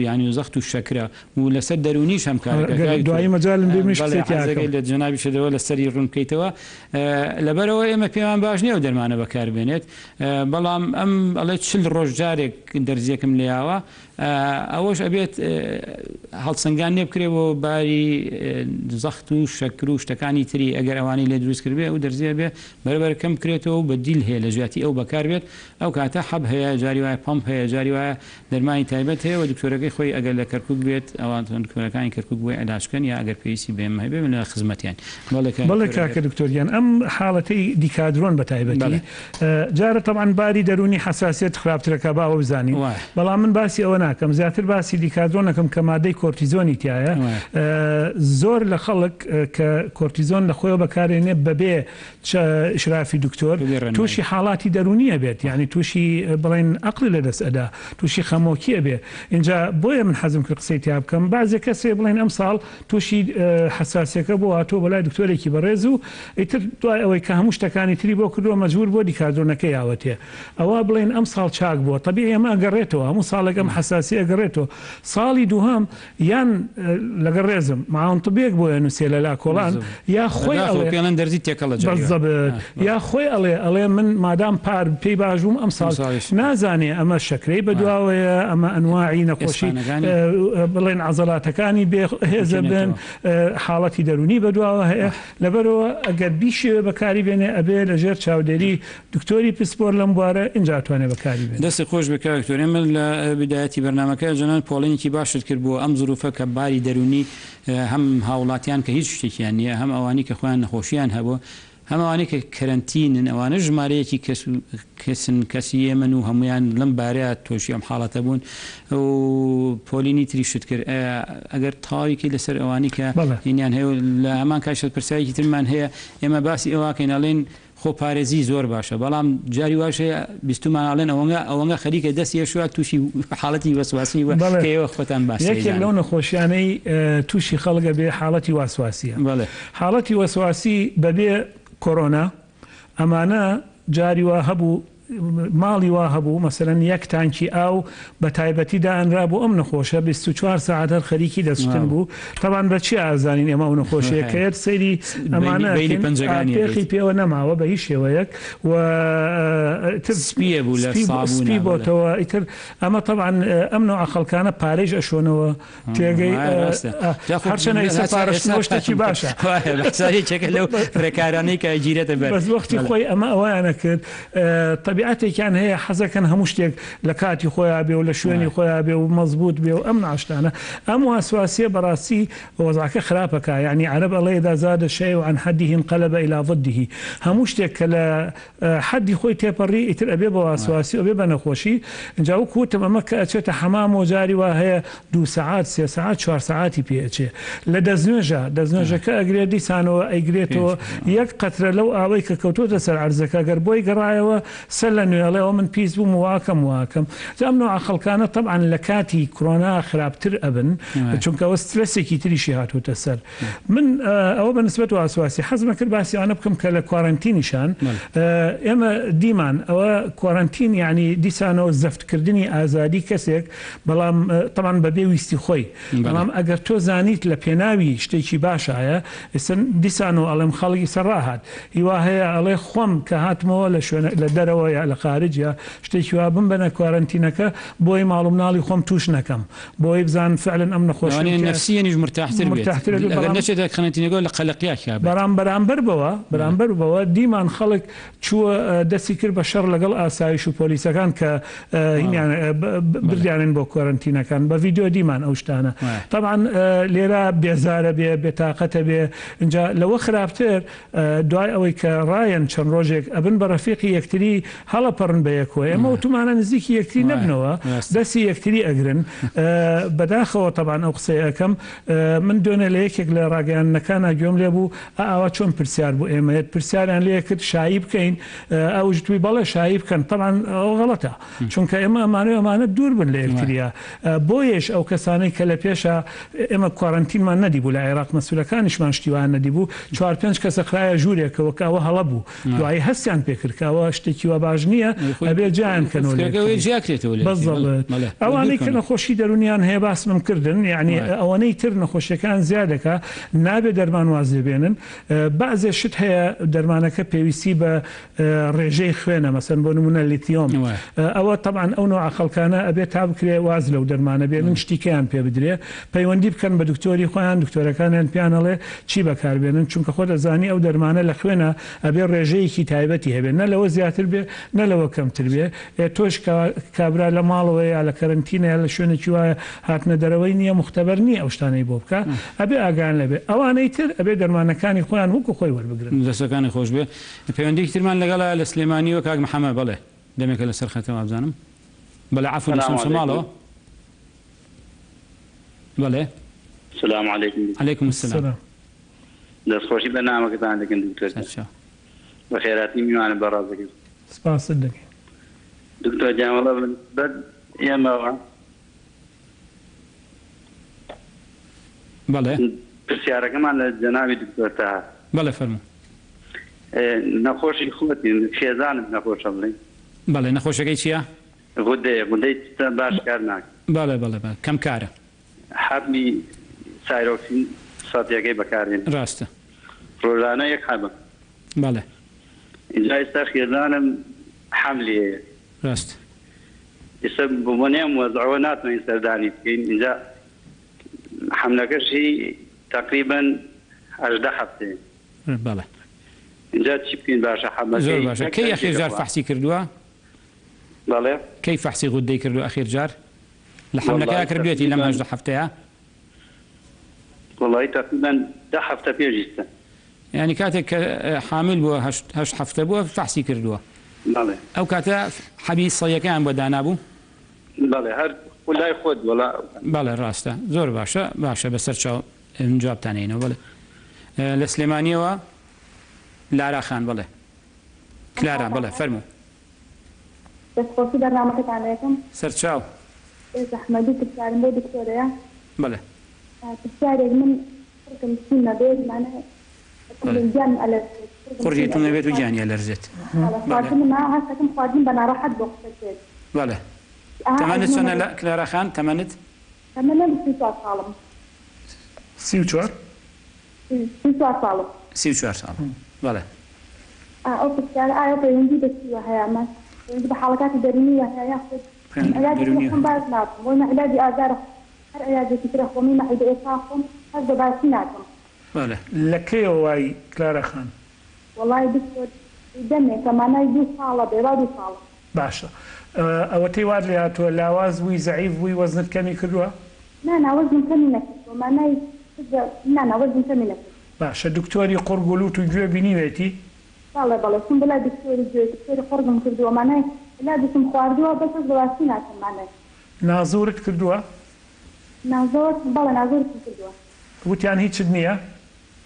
یانی زەخت و شەکرە و لەسەر دەروونیش هەم کارەکە دوایی مەجالم بێ منیش قسەی تیا ئەکەم. لە جەنابیشەوە لەسەری ڕوون بکەیتەوە لەبەرئەوە ئێمە پێمان باش نییە ئەو دەرمانە بەکاربێنێت بەڵام ئەم ئەڵێ 40 ڕۆژ جارێک دەرزیەکم لێیاوە ئەوەش ئەبێت هەڵسەنگاندنێ بکرێ بۆ باری زەخت و شەکر و شتەکانی تری ئەگەر ئەوانەی لێ دروست کردبێ ئەو دەرزیە بێ بەرەبەرە کەم بکرێتەوە و بەدیل هەیە لە جیاتی ئەو بەکار بێت ئەو کاتە حەب هەیە جاری وایە پەمپ هەیە جاری وایە دەرمانی تایبەت هەیە و دکتۆرەکەی خۆی ئەگەر لە کەرکوک بێت ئەوان دکتۆرەکانی کەرکوک بۆی عیلاج کەن یا ئەگەر پێویستی بە ئێمە هەبێ من لە خزمەتیان بەڵێ کاک بەڵێ دکتۆر کاکە دکتۆر گیان ئەم حاڵەتەی دیکادرۆن بە تایبەتی بەڵێ. جارە تەبعەن باری دەروونی حەساسیەت خراپترەکا با ئەوە بزانین وایە. بەڵام من باسی ئەوە ناکەم زیاتر باسی دیکادرۆن ئەکەم کە مادەی کۆرتیزۆنی تیایە وایە. زۆر لە خەڵک کە کۆرتیزۆن لە خۆیەوە بەکارێنێ بەبێ چ ئیشرافی دکتۆر بەبێ ڕێنمایی. تووشی حاڵاتی دەروونی ئەبێت یانی تووشی بڵێن ئەقڵی لەدەست ئەدا تووشی خەمۆکی ئەبێ ئینجا بۆیە من حەزم کرد قسەی تیا بکەم بەعزێ کەس هەیە بڵێن ئەمساڵ تووشی حەساسیەکە بووە هاتووە بۆ لای دکتۆرێکی بەڕێز و ئیتر دوای ئەوەی کە هەموو شتەکانی تری بۆ کردووە مەجبور بووە دیکادرۆنەکەی یاوەتێ ئەوە بڵێن ئەمساڵ چاک بووە تەبیعی ئەمە ئەگەڕێتەوە هەموو ساڵێک ئەم حەساسیە ئەگەڕێتەوە ساڵی دووهەم یان لەگەڵ ڕێزم معاون طبیەک بۆی ئەنووسێ لە لا کۆڵان یا خۆی ئەڵێ پێ ئەڵێن دەرزی تێکەڵە جاری وا. بەزەبت یا خۆی ئەڵێ ئەڵێ من مادام پار پێی باش بووم ئەمساڵ نازانێ ئەمە شەکرەی بەدواوەیە ئەمە ئەنواعی نەخۆشی بڵێن عەزەلاتەکانی بێ هێزە بن حاڵەتی دەروونی بەدواوە هەیە لەبەرئەوە ئەگەر بیشەوێ بەکاری بێنێ ئەبێ لەژێر چاودێری دکتۆری پسپۆر لەم بوارە ئینجا ئەتوانێ بەکاری بێنێ. دەستت خۆش بێت کاک دکتۆر ئێمە لە بدایەتی بەرنامەکە جەنان پۆڵێنێکی باشت کرد بۆ ئەم زروفە کە باری دەرونی هەم هاوڵاتیان کە هیچ شتێکیان نییە هەم ئەوانی کە خۆیان نەخۆشیان هەبوو هەم ئەوانەی کە کەرەنتینن ئەوانە ژمارەیەکی کەس و کەسن کەسی ئێمەن و هەمویان لەم بارەیە تۆشی ئەم حاڵەتە بوون و پۆلینی تریشت کرد ئەگەر تەواوی کەی لەسەر ئەوانی کە هینیان هەیە و لە هەمان کاتیشدا پرسیارێکی ترمان هەیە ئێمە باسی ئەوە کەین ئەڵێین خۆپارێزی زۆر باشە بەڵام جاری واش هەیە بیستومان ئەڵێن ئەوەنگە ئەوەنگە خەریکە دەستی ئەشوا توشی حاڵەتی وەسواسی وە بەڵێ کە ئێوە خۆتان باسی یەکێک ئەیزانن. لەو نەخۆشیانەی توشی خەڵک ئەبێ حاڵەتی واسواسیە بەڵێ. حاڵەتی وەسواسی بەبێ کۆرۆنا ئەمانە جاری وا هەبوو ماڵی وا هەبوو مەسەلەن یەک تانکی ئاو بە تایبەتی دائەنرا بۆ ئەم نەخۆشە 24 سەعات هەر خەریکی دەچتن بوو تەبان بە چی ئازانین ئێمە ئەو نەخۆشیە کە یەت سەیری ئەمانە بینی پەنجەکانی پێخی پێوە نەماوە بە هیچ شێوەیەک و ئیتر سپیە بوو لە سپی بۆتەوە ئیتر ئەمە تەبعەن ئەم نەوعە خەڵکانە پارەیش ئەشۆنەوە تێگەی هەرچەنە ئیستا پارەشتنەوە شتێکی باشە یەکێکە لەو ڕێکارانەی کە گیرێتە بەر بەس وەختی خۆی ئەمە ئەوەیانە کرد تەبیعەتێکیان هەیە حەزەکەن هەموو شتێک لە کاتی خۆیان بێ و لە شوێنی خۆیان بێ و مەزبوط بێ و ئەم ناشتانە ئەم واسواسیە بەڕاستی وەزعەکە خراپەکە یعنی عەرەب ئەڵێ اذا زاد الشیء عن حده انقلب الى ضده هەموو شتێک کە لە حەدی خۆی تێپەڕی ئیتر ئەبێ بە واسواسی و ئەبێ بە نەخۆشی ئینجا وەکو وتم ئەمە کە ئەچێتە حەمامەوە جاری وا هەیە دوو سەعات سێ سەعات چوار سەعاتی پێ ئەچێ لە دەستنوێژا دەستنوێژەکە ئەگرێ دیسانەوە ئەیگرێتەوە یەک قەترە لەو ئاوەی کە کەوتۆتە سەر عەرزەکە گەر بۆی گەڕایەوە. سەر لە نوێ ئەڵێ ئەوە من پیس بووم و واکەم واکەم جا ئەم نەوعە خەڵکانە تەبعەن لە کاتی کرۆنا خراپتر ئەبن چونکە ئەوە سترەسێکی تریشی هاتووتە سەر من ئەوە بە نسبەت واسواسی حەزمە کرد باسی ئەوانە بکەم کە لە کوارەنتینیشان ئێمە دیمان ئەوە کوارەنتین یعنی دیسانەوە زەفتکردنی ئازادی کەسێک بەڵام تەبعەن بەبێ ویستی خۆی بەڵام ئەگەر تۆ زانیت لە پێناوی شتێکی باشایە ئیستا دیسانەوە ئەڵێم خەڵک ئیستا ڕاهات هیوا هەیە ئەڵێ خۆم کە هاتمەوە لە شوێنە لە دەرەوە یا لە خارج یا شتێکی وا بمبەنە کوارەنتینەکە بۆی ماڵ و مناڵی خۆم توش نەکەم بۆی بزانن فعلا ئەم نەخۆشیەم لەوانەیە تیا نەفسیەنیش مرتاحتر بێت مرتاحتر ئەبێ ئەگەر بەڵام نەچێتە کەرەنتینەکەوە لە قەلەقیا کیا بێت. بەرام بەرامبەر بەوە بەرامبەر بەوە دیمان خەڵک چووە دەستی کرد بە شەڕ لەگەڵ ئاسایش و پۆلیسەکان کە هینیان بردیانن بۆ کوەرەنتینەکان بە ڤیدیۆ دیمان ئەو شتانە تەبعەن لێرە بێزارە بێ بێتاقەتە بێ ئینجا لەوە خراپتر دوای ئەوەی کە ڕایەن چەند ڕۆژێک ئەبن بە ڕەفیقی یەکتری هەڵەپەڕن بە یەکەوە ئێمە وتومانە نزیکی یەکتری نەبنەوە دەستی یەکتری ئەگرن بەداخەوە تەبعەن ئەو قسەیە ئەکەم من دوێنێ لە یەکێک لە ڕاگەیاندنەکانا گوێم لێ بوو ئا ئاوا چۆن پرسیار بۆ ئێمە یەت پرسیاریان لێ کرد شایی بکەین ئەوش وتوی بەڵێ شایی بکەن تەبعەن ئەوە غەڵەتە چونکە ئێمە ئەمانەوێ ئەمانە دوور بن لە یەکتریا بۆیەش ئەو کەسانەی کە لە پێشا ئێمە کوارەنتینمان نەدیبوو لە عێراق مەسولەکانیشمان شتی وایان نەدیبوو چوار پێنج کەسە خرایە ژوورێکەوە کە ئەوە هەڵە بوو دوایی هەستیان پێ کرد کە ئەوە شتێکی وا باش نییە ئەبێ جیایان کەنەوە لە یەکتری. بەزەڵت ئەوانەی کە نەخۆشی دەروونیان هەیە باسمم کردن یانی ئەوەنەی تر نەخۆشیەکان زیاد دەکا نابێ دەرمان واز لێ بێنن بەعزێ شت هەیە دەرمانەکە پێویستی بە ڕێژەی خوێنە مەسەن بۆ نمونە لیتیۆم ئەوە تەبعەن ئەو نەوعە خەڵکانە ئەبێ تا بکرێ واز لەو دەرمانە بێنن شتیکەیان پێ بدرێ پەیوەندی بکەن بە دکتۆری خۆیان دکتۆرەکانیان پێیان ئەڵێ چی بەکار بێنن چونکە خۆت ئەزانی ئەو دەرمانە لە خوێنا ئەبێ ڕێژەیەکی تایبەتی هەبێ نە لەوە زیاتر بێ نە لەوە کەمتر بێ ئێ تۆش کە کابرا لە ماڵەوەیە یا لە کەرەنتینە یا لە شوێنێکی وایە هاتنە دەرەوەی نییە موختەبەر نییە ئەو شتانەی بۆ بکا ئەبێ ئاگایان لێ بێ ئەوانەی تر ئەبێ دەرمانەکانی خۆیان وەکو خۆی وەربگرن. دەستەکانت خۆش بێ. پەیوەندیەکی ترمان لەگەڵە لە سلێمانیەوە کاک محەمەد بەڵێ دەمێکە لەسەر خەتە وابزانم بەڵێ عەفوو لە سلام چەمچەماڵەوە علیکم. بەڵێ. سلام علیکم دکتۆر. علیکم السلام. سلام. دەستخۆشی بەرنامەکەتان دەکەم دکتۆر گیان. سەرچاو. بەخێرهاتنی میوانە بەڕێزەکەش. سپاست دەکەین. دکتۆر گیان وەڵا بەنسبەت ئێمەوە. بەڵێ. پرسیارەکەمان لە جەنابی دکتۆر تەها. بەڵێ فەرموو. نەخۆشی خۆتی خێزانت نەخۆشە بڵێین. بەڵێ نەخۆشەکەی چیە؟ غودەیە غودەی باش کار ناکا. بەڵێ بەڵێ بەڵێ کەم کارە. حەبی سایرۆکسین سەتیەکەی بەکارهێنێ. ڕاستە. ڕۆژانە یەک حەبە. بەڵێ. ئینجا ئیستا خێزانم حەملی هەیە. ڕاستە. ئیستا بۆنەی ئەم وەزعەوە ناتوانین سەردانی بکەین ئینجا حەملەکەشی تەقریبەن 18 هەفتەیە. بەڵێ. ئینجا چی بکەین باشە حەبەکەی زۆر باشە. یەک کەی ئەخیر دەنکێکە جار خوا. فەحسی کردووە؟ بەڵێ. کەی فەحسی غودەی کردووە ئەخیر جار؟ لە حەملەکەیا وەڵایی کردوویەتی لەم تەقریبەن 18 هەفتەیە؟ وەڵایی تەقریبەن دە هەفتە پێش ئیستا. یانی کاتێک کە حامل بووە هەشت هەفتە بووە فەحسی کردووە. بەڵێ. ئەو کاتە حەبی سەیەکەیان بۆ دانابوو؟ بەڵێ هەر لای خۆت وەڵا ئەو کاتە. بەڵێ ڕاستە زۆر باشە باشە بەسەر چاو جوابتان ئەینەوە بەڵێ لە سلێمانیەوە لارا خان بەڵێ کلارا بەڵێ فەرموو. دەستخۆشی بەرنامەکەتان لێکەم. سەرچاو. بێ زەحمەت دوو پرسیارم بۆ دکتۆرەیە. بەڵێ. پرسیارێک من قوڕگم سیم ئەبێت مانای بەڵێ. گیانم ئەلەرزێت قوڕگم قوڕگی سیم توند ئەبێت ئەبێت و گیانی ئەلەرزێت. بەڵێ بەڵێ. خواردنم ئا هەستەکەم خواردنم بە ناڕەحەت بۆ قسە دێت. بەڵێ. ئەها تەمەنت ئەزموونە چەنە لە کلارا خان تەمەنت؟ تەمەنم 34 ساڵم. 34؟ 34 ساڵم. 34 ساڵ بەڵێ. ئا ئەو پرسیارە ئایا پەیوەندی بە چیوە هەیە مە پەیوەندی بە حاڵەکاتی دەروونیوە هەیە یاخود پەیوەندی بە عیلاجێکی دەروونیوە خۆم هەیە. باش نابم بۆ نە عیلاجی ئازارە هەر عیلاجێکی ترە خۆمی مەعیدە ئێستا خۆم هەست بە باشی ناکەم. بەڵێ. لە کەیەوە وای کلارا خان؟ وەڵای دکتۆر دەمێکە مانای دوو ساڵە بێ با دوو ساڵە. باشە ئەوەتەی وات لێ هاتووە لاواز بووی زەعیف بووی وەزنت کەمی کردووە؟ نا نا وەزنم کەمی نەکردووە مانای نا نا وەزنم کەمی نەکردووە. باشە دکتۆری قوڕگ و لوت و گوێ بینیوێتی؟ بەڵێ بەڵێ چووم بۆ لای دکتۆری گوێ دکتۆری قوڕگم کردووە مانای علاجێکم خواردووە بەس هەست بە باشی ناکەم مانای. نازورت کردووە؟ نازۆر بەڵێ نازۆرم کردووە. وتیان هیچت نییە؟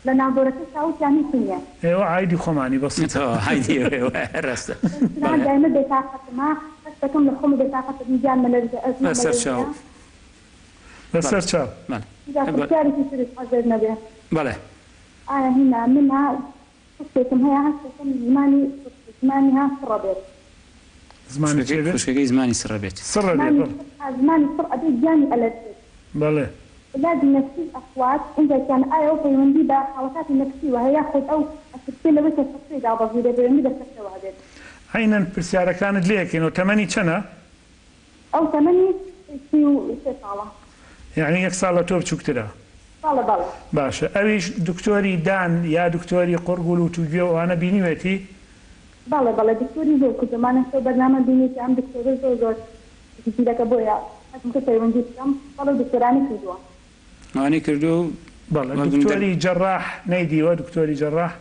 لە ناڤۆرەکەشا وتیان هیچی نیە. ئێوە عایدی خۆمانی بەسیتە. تەواو عایدی ئێوەیە ڕاستە بەس بەڵێ. دایمە بێتاقەتم ها هەست دەکەم لە خۆمە بێتاقەتم گیانمە لەرزێ ئەزمەمە بەسەر چاو. لەرزێ. بەسەر بەڵێ چاو. بەڵێ جا پرسیارێکی ترش عەزێت نەبێ. بەڵێ. ئایا هینا من ها خوشکێکم هەیە هەست دەکەم زمانی زمانی ها سڕە بێت. زمانی چێ بێت؟ خوشکەکەی زمانی سڕە بێت. سڕە بێت زمانی بەڵێ. سڕ ها زمانی سڕ ئەبێ گیانی ئەلەرزێت. بەڵێ. عیلاجی نەفسیش ئەخوات ئینجا کیان ئایا ئەو پەیوەندی بە حاڵەتاتی نەفسیوە هەیە یاخود ئەو ئەترسێ لەوەی کە شەکرەی دابەزیبێ پەیوەندی بە شەکرەوە هەبێت؟ عەینەن پرسیارەکانت لێ ئەکەینەوە تەمەنی چەنە؟ ئەو تەمەنی 33 ساڵە. یەعنی یەک ساڵ لە تۆ بچوکترە؟ بەڵێ بەڵێ. باشە ئەویش دکتۆری دان یا دکتۆری قوڕگ و لوت و گوێ و ئەوانە بینیوێتی؟ بەڵێ بەڵێ دکتۆری زۆر کردووە مانە شەو بەرنامەم بینیوێتی ئەم دکتۆرە زۆر زۆر زیرەکە بۆیە حەزم کرد پەیوەندی بکەم بەڵێ دکتۆرانی کردووە. ئەوانەی کردووە و بەڵێ وەک دکتۆری جەڕاح نەیدیوە دکتۆری جەڕاح؟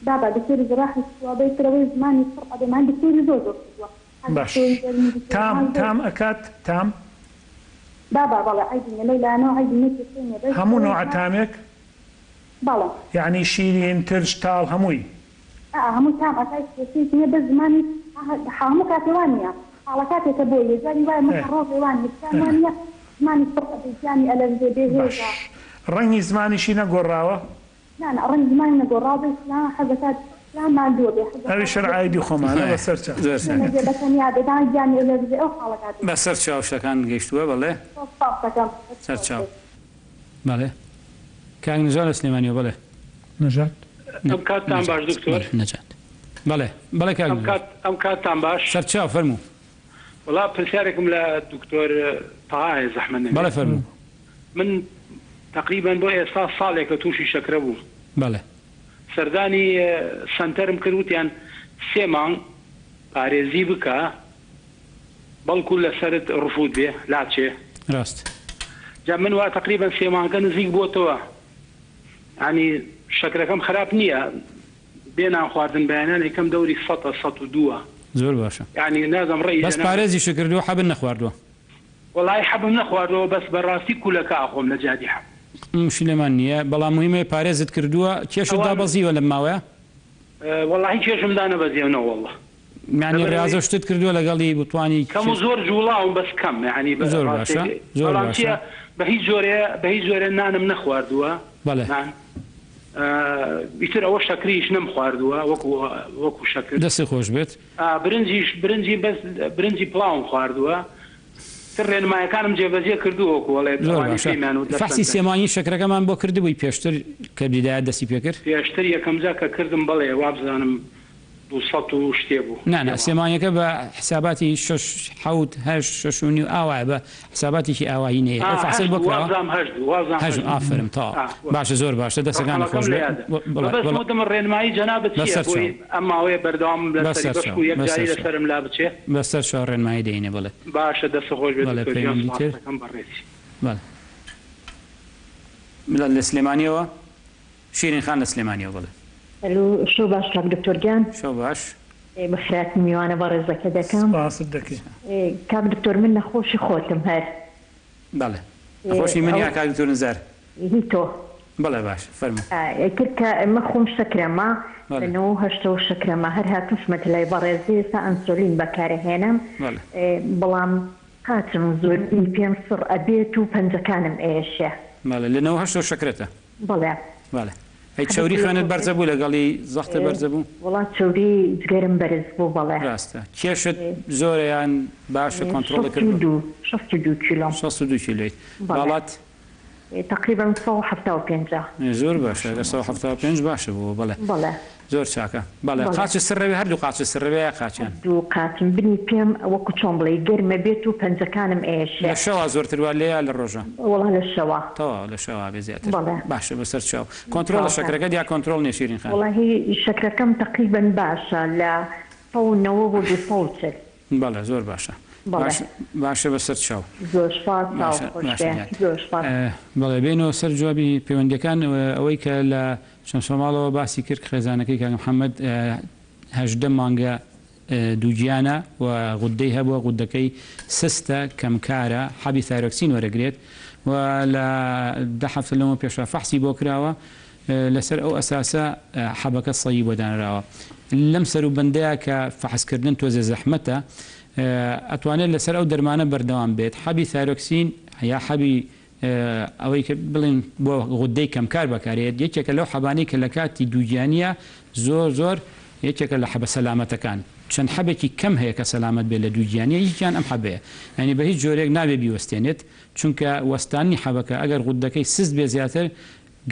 بابە دکتۆری جەڕاحی کردووە بەی ترەوەی زمانی پڕ ئەبێ مان دکتۆری زۆر زۆر کردووە هەر باش دکتۆری دەروونی دکتۆری تام مان زۆر تام ئەکات تام؟ بابە بەڵێ عەیبی نیە لەو لایەنەوە عەیبی نیە کێشەی نیە بەس هەموو ئەوەی نەوعە زمان تامێک؟ بەڵێ. یەعنی شیرین ترش تاڵ هەمووی؟ ئا هەمووی تام ئەکا هیچ کێشەیەکی نیە بەس زمانی هەموو کاتێ وا نیە حاڵە کاتێکە بۆیە جاری وایە مەسەن ڕۆژێ وا نیە شتان وا نیە زمانی پڕ ئەبێ گیانی ئەلەرزێ بێ باش هێزە. ڕەنگی زمانیشی نەگۆڕاوە؟ نا نا ڕەنگی زمانی نەگۆڕاوە بەس لا حەزەکات لا ماندووە بێ حەزەکات ئەویش هەر عایدی خۆمانە بەسەر چاو. زۆر چاکە. نەبێ بە تەنیا بێ دا گیانی ئەلەرزێ ئەو حاڵە کاتێ. بەسەر چاو شتەکان گەیشتووە بەڵێ. زۆر سوپاست دەکەم دەست سەر خۆش چاو. بێت. بەڵێ کاک نەژاد لە سلێمانیەوە بەڵێ. نەژاد. ئەم کاتتان باش نەجات دکتۆر. بەڵێ نەجات بەڵێ بەڵێ کاک ئەم نەجات. کات ئەم کاتتان باش. سەرچاو فەرموو. وەڵا پرسیارێکم لە دکتۆر تەها هەیە زەحمەت نەبێ. بەڵێ فەرموو. من تەقریبەن بۆ ئێستا ساڵێکە تووشی شەکرە بووم. بەڵێ. سەردانی سەنتەرم کرد وتیان سێ مانگ پارێزی بکە بەڵکو لەسەرت ڕفوت بێ لاچێ. ڕاست. جا من وا تەقریبەن سێ مانگە نزیک بۆتەوە یانی شەکرەکەم خراپ نییە بێ نان خواردن بەیانیان ئەیکەم دەوری سەتە سەت و دووە. زۆر باشە یانی نازم ڕەئی بەس جەنابت. پارێزیشت کردووە حەبت نەخواردووە. وەڵایی حەبم نەخواردووە بەس بەڕاستی کولەکە ئەخۆم لە جیاتی حەب. مشکلەمان نییە بەڵام مهمە پارێزت کردووە کێشت ئەوان دابەزیوە لەم ماوەیە؟ وەڵاهی کێشم دانەبەزیوە نەوەڵڵا. یانی لەبەر ڕیازە ئەوەی شتت کردووە لەگەڵی بتوانی کەم و کێش زۆر جوڵاوم بەس کەم یانی بە زۆر باشە ڕاستێک زۆر بەڵام باشە. چیە بە هیچ جۆرێ بە هیچ جۆرێ نانم نەخواردووە بەڵێ. نان ئیتر ئەوە شەکریش نەم خواردووە وەکو وەکو شەکر. دەستت خۆش بێت. برنجیش برنجی بەس برنجی پڵاوم خواردووە تر ڕێنمایەکانم جێبەجێ کردووە وەکو ئەڵێ زۆر ئەوانەی باشە پێمیان وت لە فەحسی سەنتەر. سێ مانگی شەکرەکەمان بۆ کردبووی پێشتر کە بیدایەت دەستی پێکرد؟ پێشتر یەکەم جار کە کردم بەڵێ وابزانم 200 و شتێ بوو. نا نا سێ مانگەکە بە حساباتی شەش حەوت هەشت شەش و نیو ئاوایە بە حساباتێکی ئاوایی نەیە ئەو فەحسەت بۆ کراوە؟ وابزانم هەشت بوو وابزانم هەشت هەشت بوو. ئافەرم تەواو باشە زۆر باشە دەستەکانت ڕەقەمەکەم خۆش لە بێت یادە. بەڵێ مەبەستم بەڵێ وتم ڕێنمایی جەنابت چییە بەسەر بۆی چاو ئەم ماوەیە بەردەوام بم لەسەری بەسەر بەشکو چاو یەک جاری بەسەر چاو لەسەرم لابچێ؟ بەسەر چاو ڕێنمایی دەینێ بەڵێ باشە دەستت خۆش بێت بەڵێ دکتۆر گیان پەیوەندی سوپاست تر دەکەم بەڕێزی. بەڵێ بەڵێ لە سلێمانیەوە شیرین خان لە سلێمانیەوە بەڵێ. ئەلو شەو باش کاک دکتۆر گیان. شەو باش. بەخێرهاتنی میوانە بەڕێزەکە دەکەم. سپاست دەکەین. کاک دکتۆر من نەخۆشی خۆتم هەر. بەڵێ نەخۆشی من یا کاک دکتۆر نزار؟ هی تۆ. بەڵێ باش فەرموو. ئیتر کە ئەمە خۆم شەکرەمە بەڵێ. لە 98ەوە شەکرەمە هەر هاتووشمەتە لای بەڕێزی ئێستا ئەنسۆلین بەکارەهێنم بەڵێ. بەڵام قاچم زۆربی پێم سڕ ئەبێت و پەنجەکانم ئەیەشێ. بەڵێ لە 98ەوە شەکرەتە؟ بەڵێ. بەڵێ ئەی حەبی چەوری خوێنت کلۆکۆ بەرزە بوو لەگەڵی زەختت بەرزە بوو؟ وەڵا چەوری جگەرم بەرز بوو بەڵێ. ڕاستە کێشت زۆرە یان باشە کۆنترۆڵت کردوە؟ 62 62 کیلۆم. 62 کیلۆیت بەڵێ. باڵات؟ تەقریبەن 175 ە. زۆر باشە ئەگەر 175 باشە بوو بەڵێ. بەڵێ. زۆر چاکە بەڵێ بەڵێ. قاچت سڕەوێ هەردوو قاچت سڕەوێ یا قاچیان؟ هەردوو قاچم بنی پێم وەکو چۆن بڵێی گەرمە بێت و پەنجەکانم ئەیەشێ. لە شەوا زۆرتر وا لێیە یا لە ڕۆژا؟ وەڵا لە شەوا. تەواو لە شەوا بێ زیاتر. بەڵێ. باشە بەسەر چاو. کۆنترۆڵە تەواو. شەکرەکەت یا کۆنترۆڵ نیە شیرین خان؟ وەڵاهی شەکرەکەم تەقریبەن باشە لە 190 بۆ 240. بەڵێ زۆر باشە بەڵێ. باش باشە بەسەر چاو. زۆر سوپاس چاو باشە خۆش باشە بێ گیان. زۆر سوپاس. بەڵێ بێینەوە سەر جوابی پەیوەندیەکان ئەوەی کە لە چەمچەماڵەوە باسی کرد خێزانەکەی کاک محمد 18 مانگە دووگیانە و غودەی هەبووە غودەکەی سستە کەمکارە حەبی ثایرۆکسین وەرەگرێت و لە دە هەفتە لەمەو پێشا فەحسی بۆ کراوە. لەسەر ئەو ئەساسە حەبەکە سەیی بۆ دانراوە. لەم سەروبەندەیا کە فەحس کردن تۆزێ زەحمەتە ئەتوانێت لەسەر ئەو دەرمانە بەردەوام بێت. حەبی ثایرۆکسین یا حەبی ئەوەی کە بڵێن بۆ غودەی کەمکار بەکارێت یەکێکە لەو حەبانەی کە لە کاتی دووگیانیە زۆر زۆر یەکێکە لە حەبە سەلامەتەکان. چەند حەبێکی کەم هەیە کە سەلامەت بێت لە دووگیانیە یەکیان ئەم حەبەیە. یانی بە هیچ جۆرێک نابێ بیوەستێنێت چونکە وەستاننی حەبەکە ئەگەر غودەکەی سست بێ زیاتر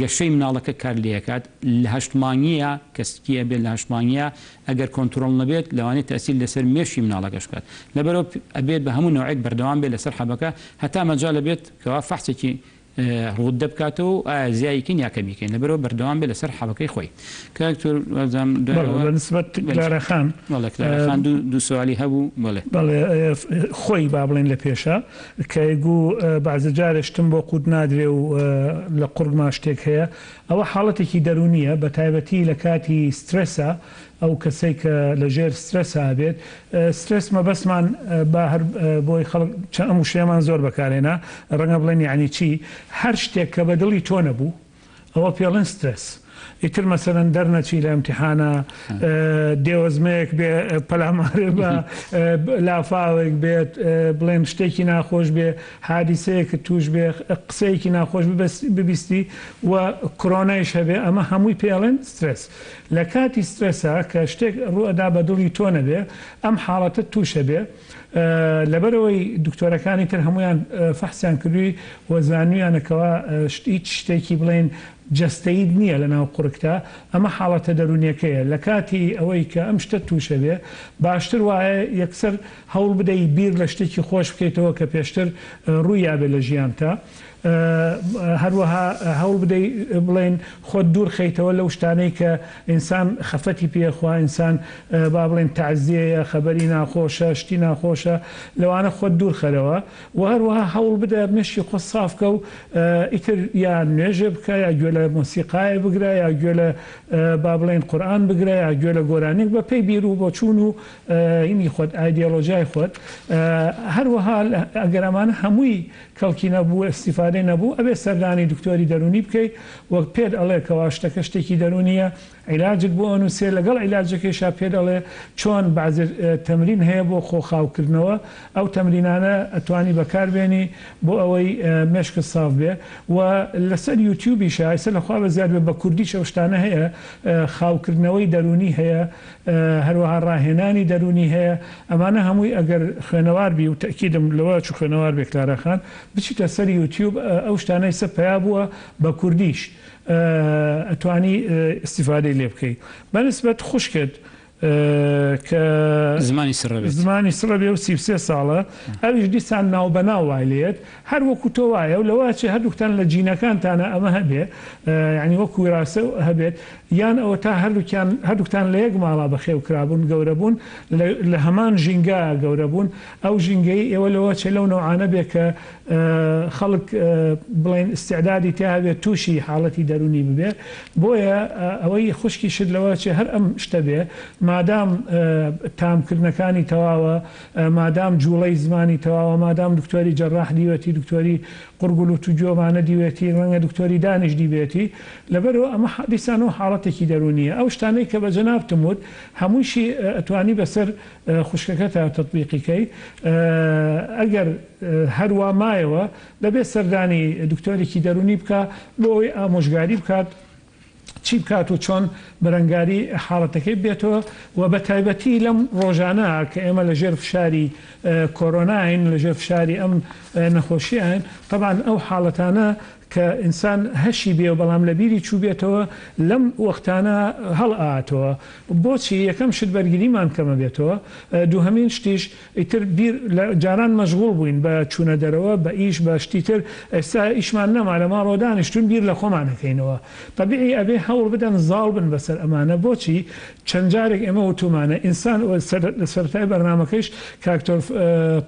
گەشەی مناڵەکە کار لێکات لە هەشت مانگییا کە سکی ئەبێت لە هەشت مانگییا ئەگەر کۆنترۆڵ نەبێت لەوانەیە تەئسیر لەسەر مێشکی مناڵەکەش بکات لەبەرئەوە ئەبێت بە هەموو نەوعێک بەردەوام بێت لەسەر حەبەکە هەتا مەجال ئەبێت کەوا فەحسێکی غودە بکاتەوە و ئایا زیایی کەین یا کەمی کەین لەبەرئەوە بەردەوام بێت لەسەر حەبەکەی خۆی کاک دکتۆر وابزانم دوای بەڵێ ئەوە بە نسبەت بەلێ کلارا خان بەڵێ کلارا خان دوو دوو سوالی هەبوو بەڵێ. بەڵێ خۆی با بڵێین لە پێشا کە گوو بەعزە جارێ شتم بۆ قوت نادرێ و لە قوڕگما شتێک هەیە ئەوە حاڵەتێکی دەروونیە بە تایبەتی لە کاتی سترێسا ئەو کەسەی کە لە ژێر سترێسا ئەبێت سترێس مەبەستمان با هەر بۆی خەڵک چەند ئەم وشەیەمان زۆر بەکارهێنا ڕەنگە بڵێن یەعنی چی هەر شتێک کە بە دڵی تۆ نەبوو ئەوە پێڵێن سترێس ئیتر مەسەلەن دەرنەچی لە ئیمتیحانا دێوەزمەیەک بێ پەلامارێ بە لافاوێک بێت بڵێن شتێکی ناخۆش بێ حادیسەیەکت توش بێ قسەیەکی ناخۆش ببیستی و کرۆنایش هەبێ ئەمە هەمووی پێڵێن سترێس لە کاتی سترێسا کە شتێک ڕوئەدا بە دڵی تۆ نەبێ ئەم حاڵەتەت توشە بێ لەبەرئەوەی دکتۆرەکانی تر هەموویان فەحسیان کردووی و زانویانە کەوا هیچ شتێکی بڵێین جەستەییت نییە لەناو قوڕگتا ئەمە حاڵەتە دەروونیەکەیە لەکاتی ئەوەی کە ئەم شتەت تووشە بێ باشتر وایە یەکسەر هەوڵ بدەی بیر لە شتێکی خۆش بکەیتەوە کە پێشتر ڕووی یابێ لە ژیانتا هەروەها هەوڵ بدەی بڵێین خۆت دوور خەیتەوە لەو شتانەی کە ئینسان خەفەتی پێ خوا ئینسان با بڵێین تەعزیەیە خەبەری ناخۆشە شتی ناخۆشە لەوانە خۆت دوور خەرەوە وە هەروەها هەوڵ بدە مێشکی خۆت ساف کە و ئیتر یا نوێژێ بکە یا گوێ لە مۆسیقایێ بگرە یا گوێ لە با بڵێین قورئان بگرە یا گوێ لە گۆرانیەک بە پێی بیر و بۆچوون و هینی خۆت ئایدیۆلۆژیای خۆت هەروەها ئەگەر ئەمانە هەمووی کەڵکی نەبوو ئیستیفادەی نەبوو ئەبێ سەردانی دکتۆری دەروونی بکەی و پێت ئەڵێ کەوا شتەکە شتێکی دەروونیە عیلاجت بۆ ئەنووسێ لەگەڵ عیلاجەکەیشا پێت ئەڵێ چۆن بەعزێ تەمرین هەیە بۆ خۆ خاوکردنەوە ئەو تەمرینانە ئەتوانی بەکار بێنی بۆ ئەوەی مێشکت ساف بێ و لەسەر یوتیوبیشا ئێستا لە خوا بەزیاد بێ بە کوردیش ئەو شتانە هەیە خاوکردنەوەی دەروونی هەیە هەروەها ڕاهێنانی دەروونی هەیە، ئەمانە هەمووی ئەگەر خوێنەوار بی و تەئکیدم لەوە چوو خوێنەوار بێ کلارا خان بچیتە سەر یوتیوب ئەو شتانە ئیستا پەیا بووە بە کوردیش ئەتوانی ئیستیفادەی لێ بکەی بە نسبەت خوشکت کە زمانی سڕە بێت. زمانی سڕە بێ و 33 ساڵە ئەویش دیسان ناوبەناو وای لێت هەر وەکو تۆ وایە و لەوە ئەچێ هەردووکتان لە جینەکانتانا ئەمە هەبێ یانی وەکو ویراسە هەبێت یان ئەوەتا هەردووکیان هەردووکتان لە یەک ماڵا بەخێو کرابوون گەورە بوون لە لە هەمان ژینگە گەورە بوون ئەو ژینگەی ئێوە لەوە ئەچێ لەو نەوعانە بێ کە خەڵک بڵێین ئیستعدادی تیا هەبێ تووشی حاڵەتی دەروونی ببێ بۆیە ئەوەی خوشکیشت لەوە ئەچێ هەر ئەم شتە بێ مادام تامکردنەکانی تەواوە مادام جوڵەی زمانی تەواوە، مادام دکتۆری جەراح دیوێتی، دکتۆری قوڕگ و لوت و گوێ ئەمانە دیوێتی، ڕەنگە دکتۆری دانیش دیبێتی، لەبەرئەوە ئەمە دیسانەوە حاڵەتێکی دەروونییە. ئەو شتانەی کە بە جەنابتم وت هەموویشی ئەتوانی بەسەر خوشکەکەتا تەتبیقی کەی. ئەگەر هەروا مایەوە دەبێت سەردانی دکتۆرێکی دەروونی بکا بۆ ئەوەی ئامۆژگاری بکات، چی بکات و چۆن بەرەنگاری حاڵەتەکەی ببێتەوە و بە تایبەتی لەم ڕۆژانە کە ئێمە لە ژێر فشاری کۆرۆناین، لە ژێر فشاری ئەم نەخۆشییەین، تەبعەن ئەو حاڵەتانە کە ئینسان هەشی بێ و بەڵام لە بیری چووبێتەوە لەم وەختانە هەڵئەهاتەوە. بۆچی؟ یەکەم شت بەرگریمان کەمەبێتەوە، دووهەمین شتیش ئیتر بیر لە جاران مەشغوڵ بووین بە چوونە دەرەوە، بە ئیش، بە شتی تر، ئێستا ئیشمان نەما لە ماڵەوە دانیشتووین بیر لە خۆمان ئەکەینەوە. تەبیعی ئەبێ هەوڵ بدەن زاڵ بن بەسەر ئەمانە. بۆچی؟ چەند جارێک ئێمە وتوومانە ئینسان و لە سەرەتای بەرنامەکەیش کاک تۆر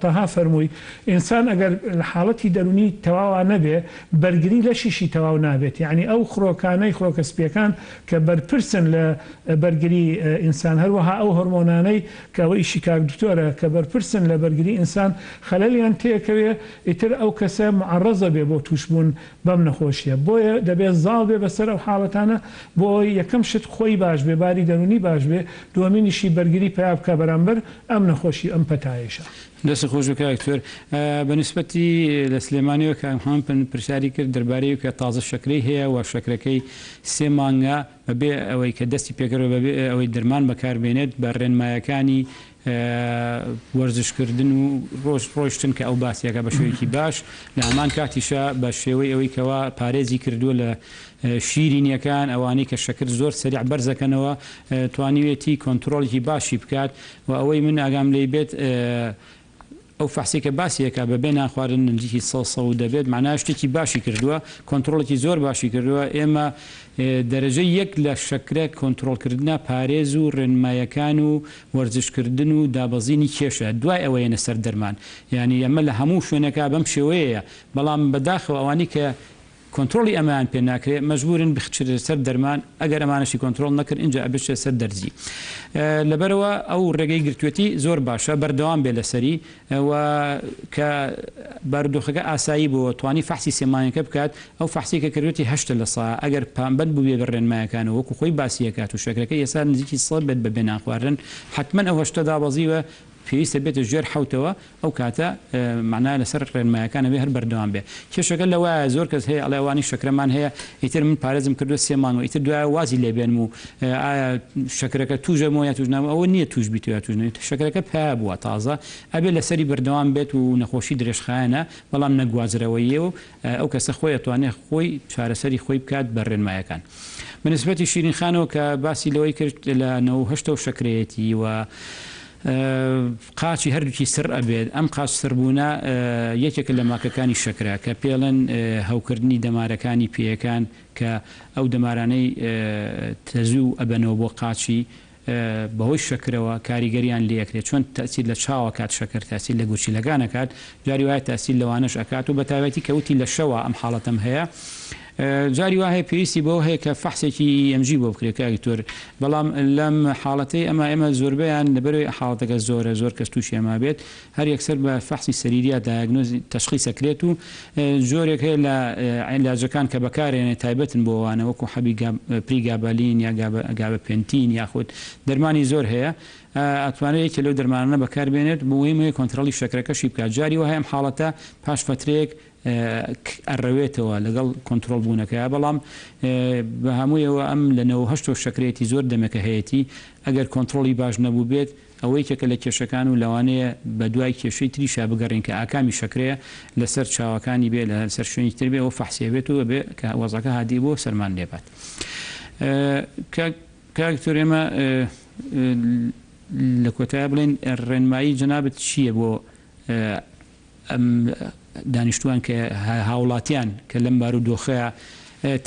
تەها فەرمووی ئینسان ئەگەر لە حاڵەتی دەروونی تەواوا نەبێ بەرگری. بەرگری لەشیشی تەواو نابێت یەعنی ئەو خڕۆکانەی خڕۆکە سپیەکان کە بەرپرسن لە بەرگری ئینسان هەروەها ئەو هۆرمۆنانەی کە ئەوە ئیشی کاک دکتۆرە کە بەرپرسن لە بەرگری ئینسان خەلەلیان تێکەوێ ئیتر ئەو کەسە معەڕەزە بێ بۆ توشبوون بەم نەخۆشیە بۆیە دەبێ زاڵ بێ بەسەر ئەو حاڵەتانە بۆ ئەوەی یەکەم شت خۆی باش بێ باری دەرونی باش بێ دووەمینیشی بەرگری پەیا بکا بەرامبەر ئەم نەخۆشی ئەم پەتایەیشە. دەستت خۆش بێ کاک دکتۆر. بە نیسبەتی لە سلێمانیەوە کاک محمد پرسیاری کرد دەربارەی ئەوی کە تازە شەکرەی هەیە و شەکرەکەی سێ مانگە بە بێ ئەوەی کە دەستی پێکردوە بە بێ ئەوەی دەرمان بەکار بێنێت بە ڕێنمایەکانی وەرزشکردن و ڕۆژ ڕۆیشتن کە ئەو باسیەکە بە شێوەیەکی باش لە هەمان کاتیشا بە شێوەی ئەوەی کەوا پارێزی کردووە لە شیرینیەکان ئەوانەی کە شەکر زۆر سەریع بەرزەکەنەوە توانیوێتی کۆنترۆڵێکی باشی بکات و ئەوەی من ئاگام لێی بێت ئەو فەحسەی کە باسی ئەکا بە بێ نان خواردن نزیکی سە سە و دەبێت مەعناها شتێکی باشی کردووە کۆنترۆڵێکی زۆر باشی کردووە ئێمە دەرەجەی یەک لە شەکرە کۆنترۆڵ کردنە پارێز و ڕێنمایەکان و وەرزش کردن و دابەزینی کێشە دوای ئەوە یەنە سەر دەرمان یانی ئەمە لە هەموو شوێنێکا بەم شێوەیەیە بەڵام بەداخەوە ئەوانەی کە کۆنترۆڵی ئەمەیان پێ ناکرێ مەجبورن بچرێتە سەر دەرمان ئەگەر ئەمانەشی کۆنترۆڵ نەکرد ئینجا ئەبچێتە سەر دەرزی لەبەرئەوە ئەو ڕێگەی گرتوێتی زۆر باشە بەردەوام بێ لەسەری و کە بارودۆخەکە ئاسایی بۆوە توانی فەحسی سێ مانگەکە بکات ئەو فەحسی کە کردوێتی هەشتە لە سا ئەگەر پابەند بووبێ بە ڕێنمایەکان و وەکو خۆی باسی ئەکات و شەکرەکەی ئێستا نزیکی سە بێت بە بێ نان خواردن حەتمەن ئەو هەشتە دابەزیوە پێویستە بێتە ژێر حەوتەوە ئەو کاتە مەعنا لەسەر ڕێنمایەکان ئەبێ هەر بەردەوام بێ کێشەکە لەوایە زۆر کەس هەیە ئەڵێ ئەوانی شەکرەمان هەیە ئیتر من پارێزم کردوە سێ مانگ و ئیتر دوایە وازی لێ بێنم و ئایا شەکرەکە توژەمەوە یا توژ نابم ئەوە نیە توش بیت یا توش نەبیت شەکرەکە پیا بووە تازە ئەبێ لەسەری بەردەوام بێت و نەخۆشی درێژخایەنە بەڵام نەگوازرەوەییە و ئەو کەسە خۆی ئەتوانێ خۆی چارەسەری خۆی بکات بە ڕێنمایەکان بە نسبەتی شیرین خانەوە کە باسی لەوەی کرد لە 98 ەوە شەکرەیەتی و قاچی هەردووکی سڕ ئەبێت ئەم قاچ سڕبوونە یەکێکە لە ماکەکانی شەکرە کە پێڵێن هەوکردنی دەمارەکانی پێیەکان کە ئەو دەمارانەی تەزوو ئەبەنەوە بۆ قاچی بەهۆی شەکرەوە کاریگەریان لێ ئەکرێت چۆن تەئسیر لە چاو ئەکات شەکر تەئسیر لە گورچیلەکان ئەکات جاری وایە تەئسیر لەوانەش ئەکات و بەتایبەتی کە وتی لە شەوا ئەم حاڵەتەم هەیە جاری وا هەیە پێویستی بەوە هەیە کە فەحسێکی EMG بۆ بکرێت کاک دکتۆر بەڵام لەم حاڵەتەی ئەمە ئێمە زۆربەیان لەبەرەوەی حاڵەتەکە زۆرە زۆر کەس تووشی ئەمە بێت هەر یەکسەر بە فەحسی سەریریا دایەگنۆزی تەشخیس ئەکرێت و جۆرێک هەیە لە عیلاجەکان کە بەکارێنێ تایبەتن بۆ ئەوانە وەکو حەبی پریگابالین یا گابەپێنتین یاخود دەرمانی زۆر هەیە ئەتوانێت یەکێ لەو دەرمانانە بەکاربێنێت بۆ ئەوەی کۆنترۆڵی شەکرەکەشی بکات جاری وایە ئەم حاڵەتە پاش فەترەیەک ئەڕەوێتەوە لەگەڵ کۆنترۆڵ بوونەکەیا بەڵام بە هەموویەوە ئەم لە 98 ەوە شەکرەیەتی زۆر دەمێکە هەیەتی ئەگەر کۆنترۆڵی باش نەبووبێت ئەوە یەکێکە لە کێشەکان و لەوانەیە بە دوای کێشەی تریشا بگەڕێین کە ئاکامی شەکرەیە لەسەر چاوەکانی بێ لەسەر شوێنی تر بێ ئەوە فەحسی ئەبێت و ئەبێ کە وەزعەکە هادی بوو سەرمان لێ بات. کاک کاک دکتۆر ئێمە لە کۆتایە بڵێین ڕێنمایی جەنابت چییە بۆ ئەم دانیشتووان کە هاوڵاتیان کە لەم بارودۆخەیە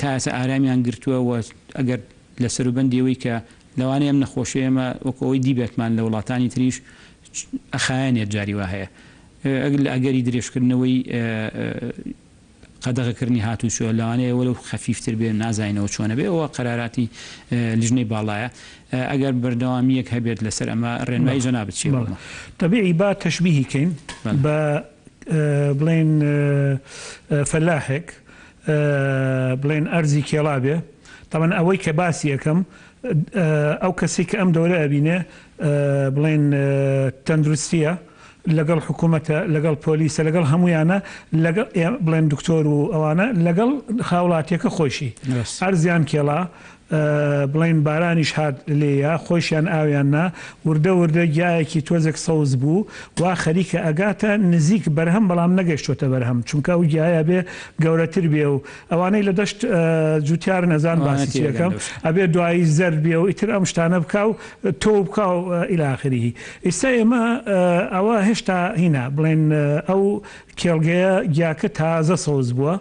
تا ئێستا ئارامیان گرتووە و ئەگەر لە سەروبەندی ئەوەی کە لەوانەیە ئەم نەخۆشیە ئێمە وەکو ئەوەی دیبێتمان لە وڵاتانی تریش ئەخایەنێت جاری وا هەیە لە ئەگەری درێژکردنەوەی قەدەغەکردنی هاتوچۆ لەوانەیە وەلو خەفیفتر بێ نازانینەوە چۆنە بێ ئەوە قەراراتی لیژنەی باڵایە ئەگەر بەردەوامییەک هەبێت لەسەر ئەمە ڕێنمایی جەنابت چیە بۆ ئەمە؟ تەبیعی با تەشبیهی کەین بە بڵێین فەلاحێک بڵێن ئەرزی کێڵا بێ تەبعەن ئەوەی کە باسی ئەکەم ئەو کەسەی کە ئەم دەورە ئەبینێ بڵێن تەندروستیە لەگەڵ حکوومەتە لەگەڵ پۆلیسە لەگەڵ هەمویانە لەگەڵ بڵێن دکتۆر و ئەوانە لەگەڵ هاوڵاتیەکە خۆشی ئەرزیان کێڵا بڵێین بارانیش هات لێیا خۆیشیان ئاویان نا، وردە وردە گیایەکی تۆزێک سەوز بوو، وا خەریکە ئەگاتە نزیک بەرهەم بەڵام نەگەیشتۆتە بەرهەم، چونکە ئەو گیایە ئەبێ گەورەتر بێ و ئەوانەی لە دەشت جوتیارن ئەزان باسی چی ئەکەم، ئەبێ دوایی زەرد بێ و ئیتر ئەم شتانە بکا و تۆو بکا و الی آخره. ئیستا ئێمە ئەوە هێشتا هینا بڵێین ئەو. کێڵگەیە گیاکە تازە سەوز بووە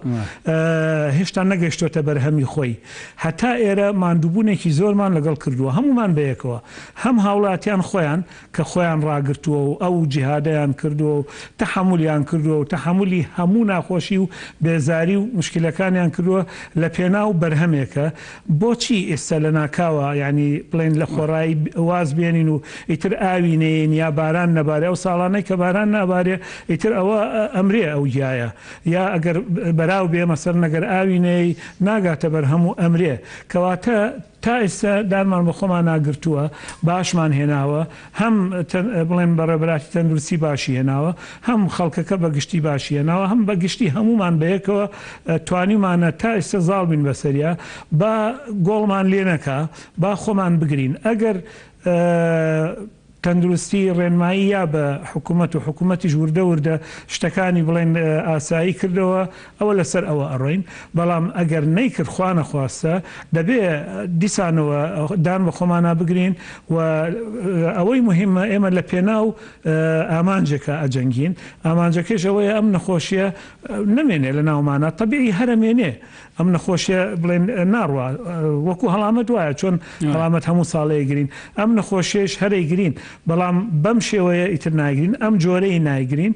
هێشتا نەگەشتۆتە بەرهەمی خۆی هەتا ئێرە ماندووبوونێکی زۆرمان لەگەڵ کردووە هەموومان بەیەکەوە هەم هاوڵاتیان خۆیان کە خۆیان ڕاگرتووە و ئەو جیهادەیان کردووە و تەحەمولیان کردووە و تەحەمولی هەموو ناخۆشی و بێزاری و موشکیلەکانیان کردووە لە پێناو بەرهەمێکە بۆچی ئێستا لە ناکاوە یانی بڵێن لە خۆڕایی واز بێنین و ئیتر ئاوی نەیەین یا باران نەبارێ ئەو ساڵانەی کە باران نابارێ ئیتر ئەوە ئەمرێ ئەو گیایە یا ئەگەر بەراو بێ مەسەلەن ئەگەر ئاوی نەیەی ناگاتە بەرهەم و ئەمرێ کەواتە تا ئێستا دانمان بە خۆمانا گرتووە، باشمان هێناوە، هەم بڵێن بەڕێوەبەراتی تەندروستی باشی هێناوە، هەم خەڵکەکە بە گشتی باشی هێناوە، هەم بە گشتی هەموومان بەیەکەوە توانیومانە تا ئێستا زاڵ بین بەسەریا، با گۆڵمان لێ نەکا، با خۆمان بگرین، ئەگەر. تەندروستی ڕێنمایی یا بە حکومەت و حکومەتیش وردە وردە شتەکانی بڵێن ئاسایی کردەوە ئەوە لەسەر ئەوە ئەڕۆین بەڵام ئەگەر نەیکرد خوا نەخواستە دەبێ دیسانەوە دان بە خۆمانا بگرین و ئەوەی موهیمە ئێمە لە پێناو ئامانجێکا ئەجەنگین ئامانجەکەیش ئەوەیە ئەم نەخۆشیە نەمێنێ لە ناومانا تەبیعی هەرەمێنێ ئەم نەخۆشیە بڵێن ناڕوا وەکو هەڵامەت وایە چۆن هەڵامەت هەموو ساڵێ ئەیگرین ئەم نەخۆشیەش هەر ئەیگرین بەڵام بەم شێوەیە ئیتر نایگرین ئەم جۆرەی نایگرین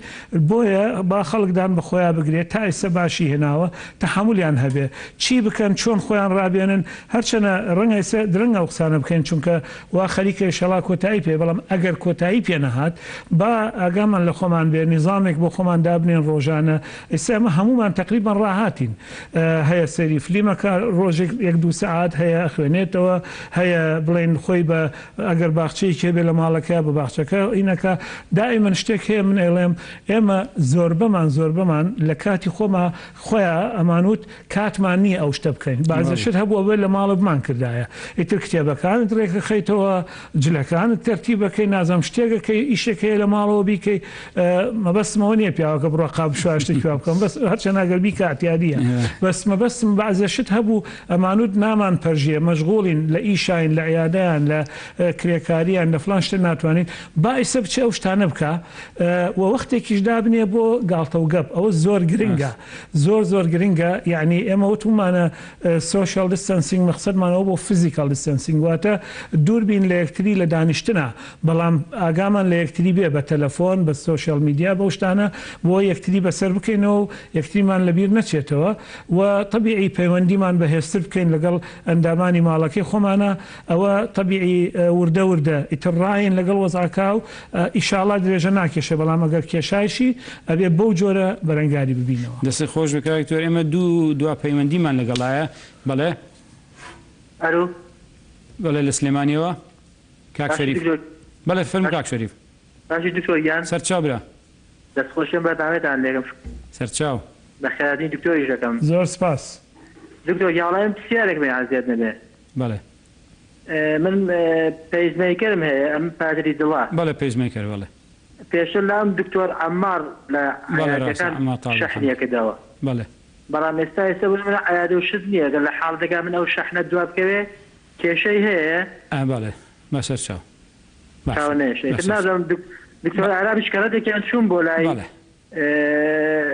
بۆیە با خەڵک دان بە خۆیا بگرێت تا ئێستا باشی هێناوە تەحەمولیان هەبێ چی بکەن چۆن خۆیان ڕابێنن هەرچەنە ڕەنگە ئێستا درەنگ ئەو قسانە بکەین چونکە وا خەریکە ئیشەڵا کۆتایی پێ بەڵام ئەگەر کۆتایی پێ نەهات با ئاگامان لە خۆمان بێ نیزامێک بۆ خۆمان دابنێن ڕۆژانە ئێستا ئێمە هەموومان تەقریبەن ڕاهاتین هەیە سەیری فلیمەکە ڕۆژێک یەک دوو سەعات هەیە ئەخوێنێتەوە هەیە بڵێن خۆی بە ئەگەر باخچەیەکی هەبێ لە ماڵەکەیا بە باخچەکە ئینەکا دائیمەن شتێک هەیە من ئەیڵێم ئێمە زۆربەمان زۆربەمان لە کاتی خۆما خۆیا ئەمانوت کاتمان نییە ئەو شتە بکەین بەعزە شت هەبوو ئەبێ لە ماڵە بمانکردایە ئیتر کتێبەکانت ڕێکەخەیتەوە جلەکانت تەرتیب ئەکەی نازانم شتێک ئەکەی ئیشێک هەیە لە ماڵەوە بیکەی مەبەستم ئەوە نییە پیاوەکە بڕوا قاپ بشوا شتێکی وا بکەم بەس هەرچەند ئەگەر بیکا ئەعتیادییە بەس مەبەستم بەعزە شت هەبوو ئەمانوت نامان پەرژێ مەشغوڵین لە ئیشاین لە عیادەیان لە کرێکاریان لە فڵان شتە ناتوانین با ئیسە بچێ ئەو شتانە بکا و وەختێکیش دابنێ بۆ گاڵتە و گەپ ئەوە زۆر گرنگە زۆر زۆر گرنگە یەعنی ئێمە وتومانە social distancing مەقسەدمان ئەوە بۆ physical distancing واتە دوور بین لە یەکتری لە دانیشتنا بەڵام ئاگامان لە یەکتری بێ بە تەلەفۆن بە social media بەو شتانە بۆ یەکتری بەسەر بکەینەوە و یەکتریمان لە بیر نەچێتەوە و تەبیعی پەیوەندیمان بەهێزتر بکەین لەگەڵ ئەندامانی ماڵەکەی خۆمانا ئەوە تەبیعی وردە وردە ئیتر ڕاین لەگەڵ وەزعەکە و ئیشاڵا درێژە ناکێشێ بەڵام ئەگەر کێشایشی ئەبێ بەو جۆرە بەرەنگاری ببینەوە. دەستت خۆش بێ کاک دکتۆر ئێمە دوو دوا پەیوەندیمان لەگەڵایە بەڵێ. ئەلو. بەڵێ لە سلێمانیەوە کاک باشی شەریف دکتۆر بەڵێ فەرموو کاک شەریف. باشی دکتۆر گیان. سەرچاو برا. دەست خۆشی ئەم بەرنامەیەتان لێکەم. سەرچاو. بەخێرهاتنی دکتۆریش دەکەم. زۆر سپاس. دکتۆر گیان وەڵا من پرسیارێکم هەیە ئەزیەت نەبێ. بەڵێ. من pacemaker م هەیە ئەم پاتری دڵە. بەڵێ pacemaker بەڵێ. پێشتر لام دکتۆر عەمماڕ لە بەڵێ ڕاستە عەیادەکان عەمماڕ تاڵ شەحنی محەمەد ئەکردەوە. بەڵێ. بەڵام ئێستا ئێستا بۆ نمونە عەیادە و شت نییە گەر لە حاڵەتێکا من ئەو شەحنە دوا بکەوێ کێشەی هەیە؟ ئا بەڵێ بە سەر چاو باشە چاوە نەیەشێ بە ئیتر سەر چاو. نازانم دکتۆر ئارامیش کەڕەتێکیان چووم بۆ لای بەڵێ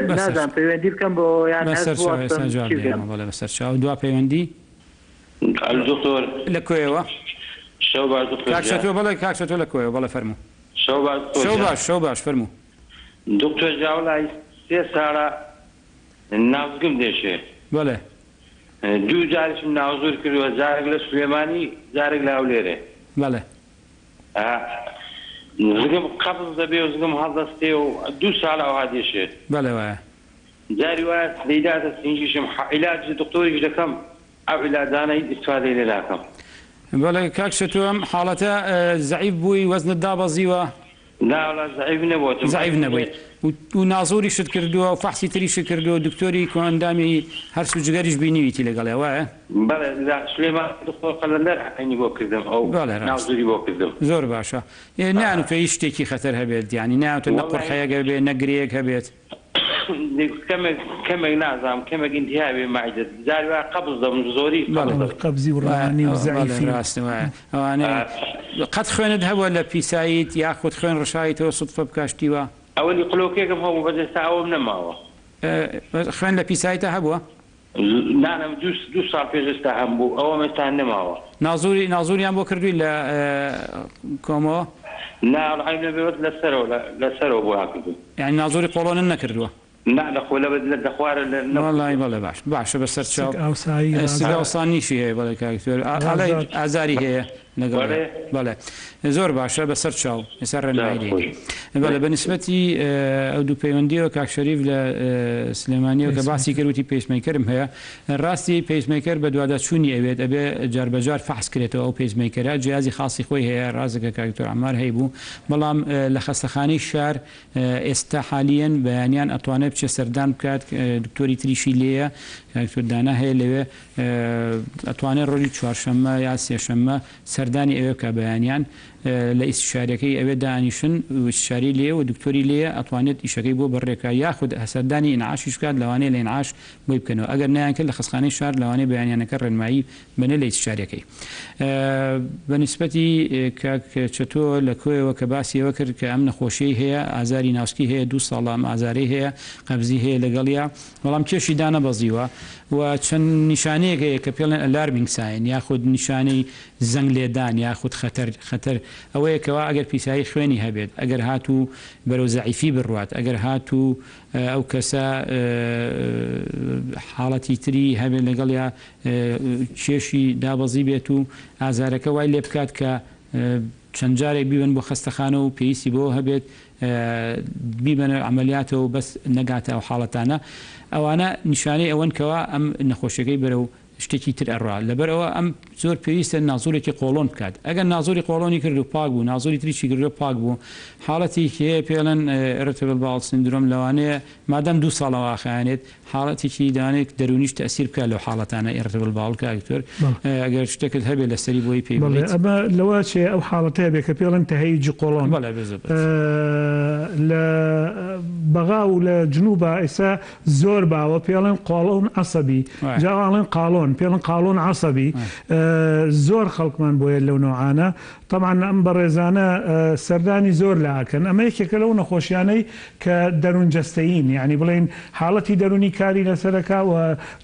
بە سەر نازانم چاو. پەیوەندی بکەم بۆ یان بە هەر سەر چاو بوەستم ئێستا جواب چی بکەم؟ دەیەمەوە بەڵێ بە سەر چاو دوا پەیوەندی. ئەلو دکتۆر. لە کوێیەوە؟ شەو باش دکتۆر کاک گیان. چەتۆ بەڵێ کاک چەتۆ لە کوێیەوە بەڵێ فەرموو. شەو باش دکتۆر شەو گیان. باش شەو باش فەرموو. دکتۆر گیان وەڵای سێ ساڵە ناوزگم دێشێ. بەڵێ. دوو جاریشم ناوزور کردوە جارێک لە سلێمانی جارێک لە هەولێرێ. بەڵێ. زگم قەبز دەبێ و زگم هەڵدەستێ و دوو ساڵە ئەوها دێشێ. بەڵێ وایە. جاری وایە دەیداتە سینگیشم عیلاجی دکتۆریش دەکەم ئەو عیلاجانە هیچ ئیستفادەی لێ ناکەم. بەڵێ کاک شەتۆ ئەم حاڵەتە زەعیف بووی وەزنت دابەزیوە؟ نا وەڵا زەعیف نەبووەتم. زەعیف نەبووی و نازوریشت کردووە و فەحسی تریشت کردووە دکتۆری کۆئەندامی هەرس و جگەریش بینیویتی لەگەڵیا وایە؟ بەڵێ لە سلێمان دکتۆر قەلەندەر عەینی بۆ کردم ئەو بەڵێ ڕاستە ناوزوری بۆ کردم. زۆر باشە نەیانوتوە هیچ شتێکی خەتەر هەبێت یانی نەیانوتوە نە وەڵا قورحەیەک هەبێ نە گرێیەک هەبێت؟ کەمێک کەمێک نازانم کەمێک ئینتیهابی مەعدە جاری وایە قەبز دەبم زۆری قەبز بەڵێ دەبم. قەبزی و ڕمانی و بەڵێ زەعیفی. ڕاستە وایە ئەوانەیە قەت خوێنت هەبووە لە پیساییت یاخود خوێن ڕشایتەوە سوتفە بکا شتی وا؟ ئەوەلی قلۆکێکم هەبوو بەس ئێستا ئەوەم نەماوە. خوێن لە پیسایتا هەبووە؟ نا نا دوو ساڵ پێش ئێستا هەمبوو ئەوەم ئێستا نەماوە. نازوری نازوریان بۆ کردووی لە کۆمۆ؟ نا عەیب نەبێ بەس لەسەرەوە لەسەرەوە بۆیان کردووم. یانی نازوری قۆڵۆنن نەکردووە؟ نا لە خۆ لە لە خوارە لە نە. وەڵای بەڵێ باش باشە بەسەر چاو سک ئاوسایی سک ڕازات. ئاوسانیشی هەیە بەڵێ کاک دکتۆر ئەڵێ ڕازات. ئازاری هەیە لەگەڵ بەڵێ. بەڵێ زۆر باشە بەسەر چاو ئێستا ڕێنمایی دەست لێ خۆش. بەڵێ بە نسبەتی ئەو دوو پەیوەندیەوە کاک شەریف لە سلێمانیەوە کە باسی کرد وتی پەیسمەیکەرم هەیە ڕاستی پەیسمەیکەر بەدواداچوونی ئەوێت ئەبێ جاربەجار فەحس کرێتەوە ئەو پەیسمەیکەرە جیازی خاصی خۆی هەیە ڕاستە کاک دکتۆر عەمار هەیبوو بەڵام لە خەستەخانەی شار ئێستا حالیەن بەیانیان ئەتوانێت بچێت سەردان بکات دکتۆری تریشی لێیە دکتۆر دانا هەیە لەوێ ئەتوانێت ڕۆژی چوارشەممە یا سێشەممە سەردانی ئەوێ بکات بەیانیان لە ئیستشاریەکەی ئەوێ دانیشن و ئیستشاری لێیە و دکتۆری لێیە ئەتوانێت ئیشەکەی بۆ بەڕێ بکات یاخود سەردانی ئینعاشیش بکات لەوانەیە لە ئینعاش بۆی بکەنەوە ئەگەر نەیانکرد لە خەستخانەی شار لەوانەیە بەیانیانەکە ڕێنمایی بەنێ لە ئیستشاریەکەی. بە نیسبەتی کاک چەتۆ لە کۆیەوە کە باسی ئەوە کرد کە ئەم نەخۆشیەی هەیە ئازاری ناوسکی هەیە دوو ساڵە ئەم ئازارەی هەیە قەبزی هەیە لەگەڵیا بەڵام کێشی دانەبەزیوە و چەند نیشانەیەک هەیە کە پێڵێن alarming sign یاخود نیشانەی زەنگ لێدان یاخود خەتەر خەتەر ئەوەیە کەوا ئەگەر پیسایی خوێنی هەبێت ئەگەر هاتوو بەرەو زەعیفی بڕوات ئەگەر هاتوو ئەو کەسە حاڵەتی تری هەبێت لەگەڵیا کێشی دابەزی بێت و ئازارەکە وای لێ بکات کە چەند جارێک بیبەن بۆ خەستەخانە و پێویستی بەوە هەبێت بیبەنە عەمەلیاتەوە بەس نەگاتە ئەو حاڵەتانە ئەوانە نیشانەی ئەوەن کەوا ئەم نەخۆشیەکەی بەرەو شتێکی تر ئەڕوا لەبەر ئەوە ئەم زۆر پێویستە نازوورێکی قۆڵۆن بکات ئەگەر نازووری قۆڵۆنی کرد و پاک بوو نازووری تریشی کردو پاک بوو حاڵەتێکی هەیە پێڵێن irritable bowel syndrome لەوانەیە مادام دوو ساڵە واخایەنێت حاڵەتێکی دانێک دەروونیش تەئسیر بکات لەو حاڵەتانە irritable bowel کاک دکتۆر بەڵێ. ئەگەر شتێکت هەبێت لەسەری بۆی پێی بەڵێ بڵێیت. ئەمە لەوە ئەچێ ئەو حاڵەتە هەبێ کە پێی ئەڵێن تەهەیوجی قۆڵۆن بەڵێ بزبت. لە بەغا و لە جنوبا ئێستا زۆر باوە پێی ئەڵێن قۆڵۆن عەسەبی وایە. جا ئەوان ئەڵێن قاڵۆن پێی ئەڵێن قاڵۆن عەسەبی وایە. زۆر خەڵکمان بۆیە لەو نەوعانە تەبعەن ئەم بەڕێزانە سەردانی زۆر لا ئەکەن ئەمە یەکێکە لەو نەخۆشیانەی کە دەروون جەستەیین یانی بڵێین حاڵەتی دەروونی کاری لەسەر ئەکا و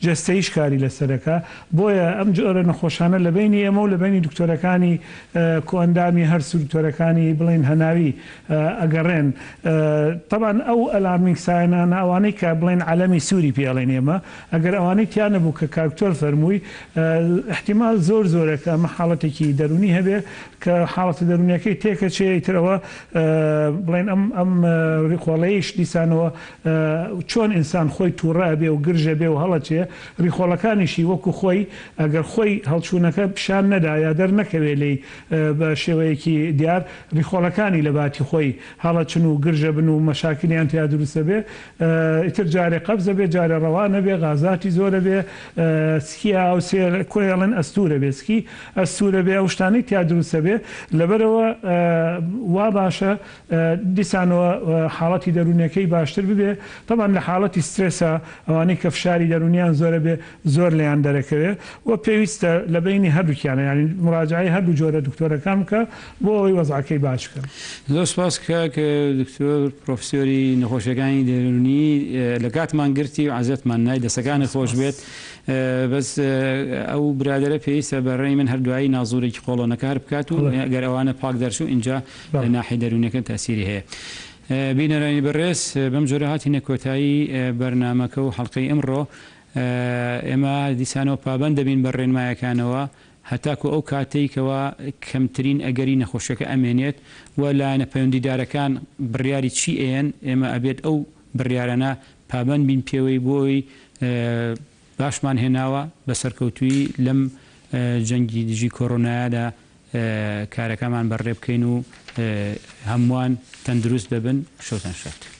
جەستەییش کاری لەسەر ئەکا بۆیە ئەم جۆرە نەخۆشانە لە بەینی ئێمە و لە بەینی دکتۆرەکانی کۆئەندامی هەرس و دکتۆرەکانی بڵێین هەناوی ئەگەڕێن تەبعەن ئەو alarming sign انە ئەوانەی کە بڵێین عەلەمی سووری پێ ئەڵێین ئێمە ئەگەر ئەوانەی تیا نەبوو کە کاکتۆر فەرمووی ئیحتیمال زۆر زۆرە کە ئەمە حاڵەتێکی دەروونی هەبێ کە حاڵەتە دەروونیەکەی تێکەچێ ئیتر ئەوە بڵێن ئەم ئەم ڕیخۆڵەیش دیسانەوە چۆن ئینسان خۆی تووڕە ئەبێ و گرژە بێ و هەڵەچێ ڕیخۆڵەکانیشی وەکو خۆی ئەگەر خۆی هەڵچوونەکە پیشان نەدا یا دەرنەکەوێ لێی بە شێوەیەکی دیار ڕیخۆڵەکانی لە باتی خۆی هەڵەچن و گرژە بن و مەشاکلیان تیا دروست ئەبێ ئیتر جارێ قەبز ئەبێ جارێ ڕەوان ئەبێ غازاتی زۆر ئەبێ سکی ئاوسێ کۆی ئەڵێن ئەستوور ئەبێ سکی ئەستوور ئەبێ ئەو شتانەی تیا دروست ئەبێ لەبەرئەوە وا باشە دیسانەوە حاڵەتی دەروونیەکەی باشتر ببێ تەبعەن لە حاڵەتی سترێسا ئەوانەی کە فشاری دەروونیان زۆرە بێ زۆر لێیان دەرەکەوێ و پێویستە لە بەینی هەردووکیانە یانی مراجەعەی هەردوو جۆرە دکتۆرەکان بکا بۆ ئەوەی وەزعەکەی باش بکەن. زۆر سوپاس کاک دکتۆر پرۆفسیۆری نەخۆشیەکانی دەرونی لە کاتمان گرتی و عەزێتمان نای دەسەکانت خۆش بێت بەس ئەو برادەرە پێویستە بە ڕێی من هەر دوایی نازورێکی قۆڵۆنەکە هەر بکات و گەر ئەوانە پاک دەرچوو ئینجا لە ناحی دەرونیەکە تاسیری هەیە بینەرانی بەڕێز بەم جۆرە هاتینە کۆتایی بەرنامەکە و حەڵقەی ئمڕۆ ئێمە دیسانەوە پابەند دەبین بە ڕێنمایەکانەوە هەتاکو ئەو کاتەی کەوا کەمترین ئەگەری نەخۆشیەکە ئەمێنێت و لایەنە پەیوەندیدارەکان بڕیاری چی ئەیەن ئێمە ئەبێت ئەو بڕیارانە پابەند بین پێوەی بۆی باشمان هێناوە بە سەرکەوتوویی لەم جەنگی دژی کۆرۆنایەدا کارەکەمان بەڕێ بکەین و هەمووان تەندروست دەبن شەوتان شاد.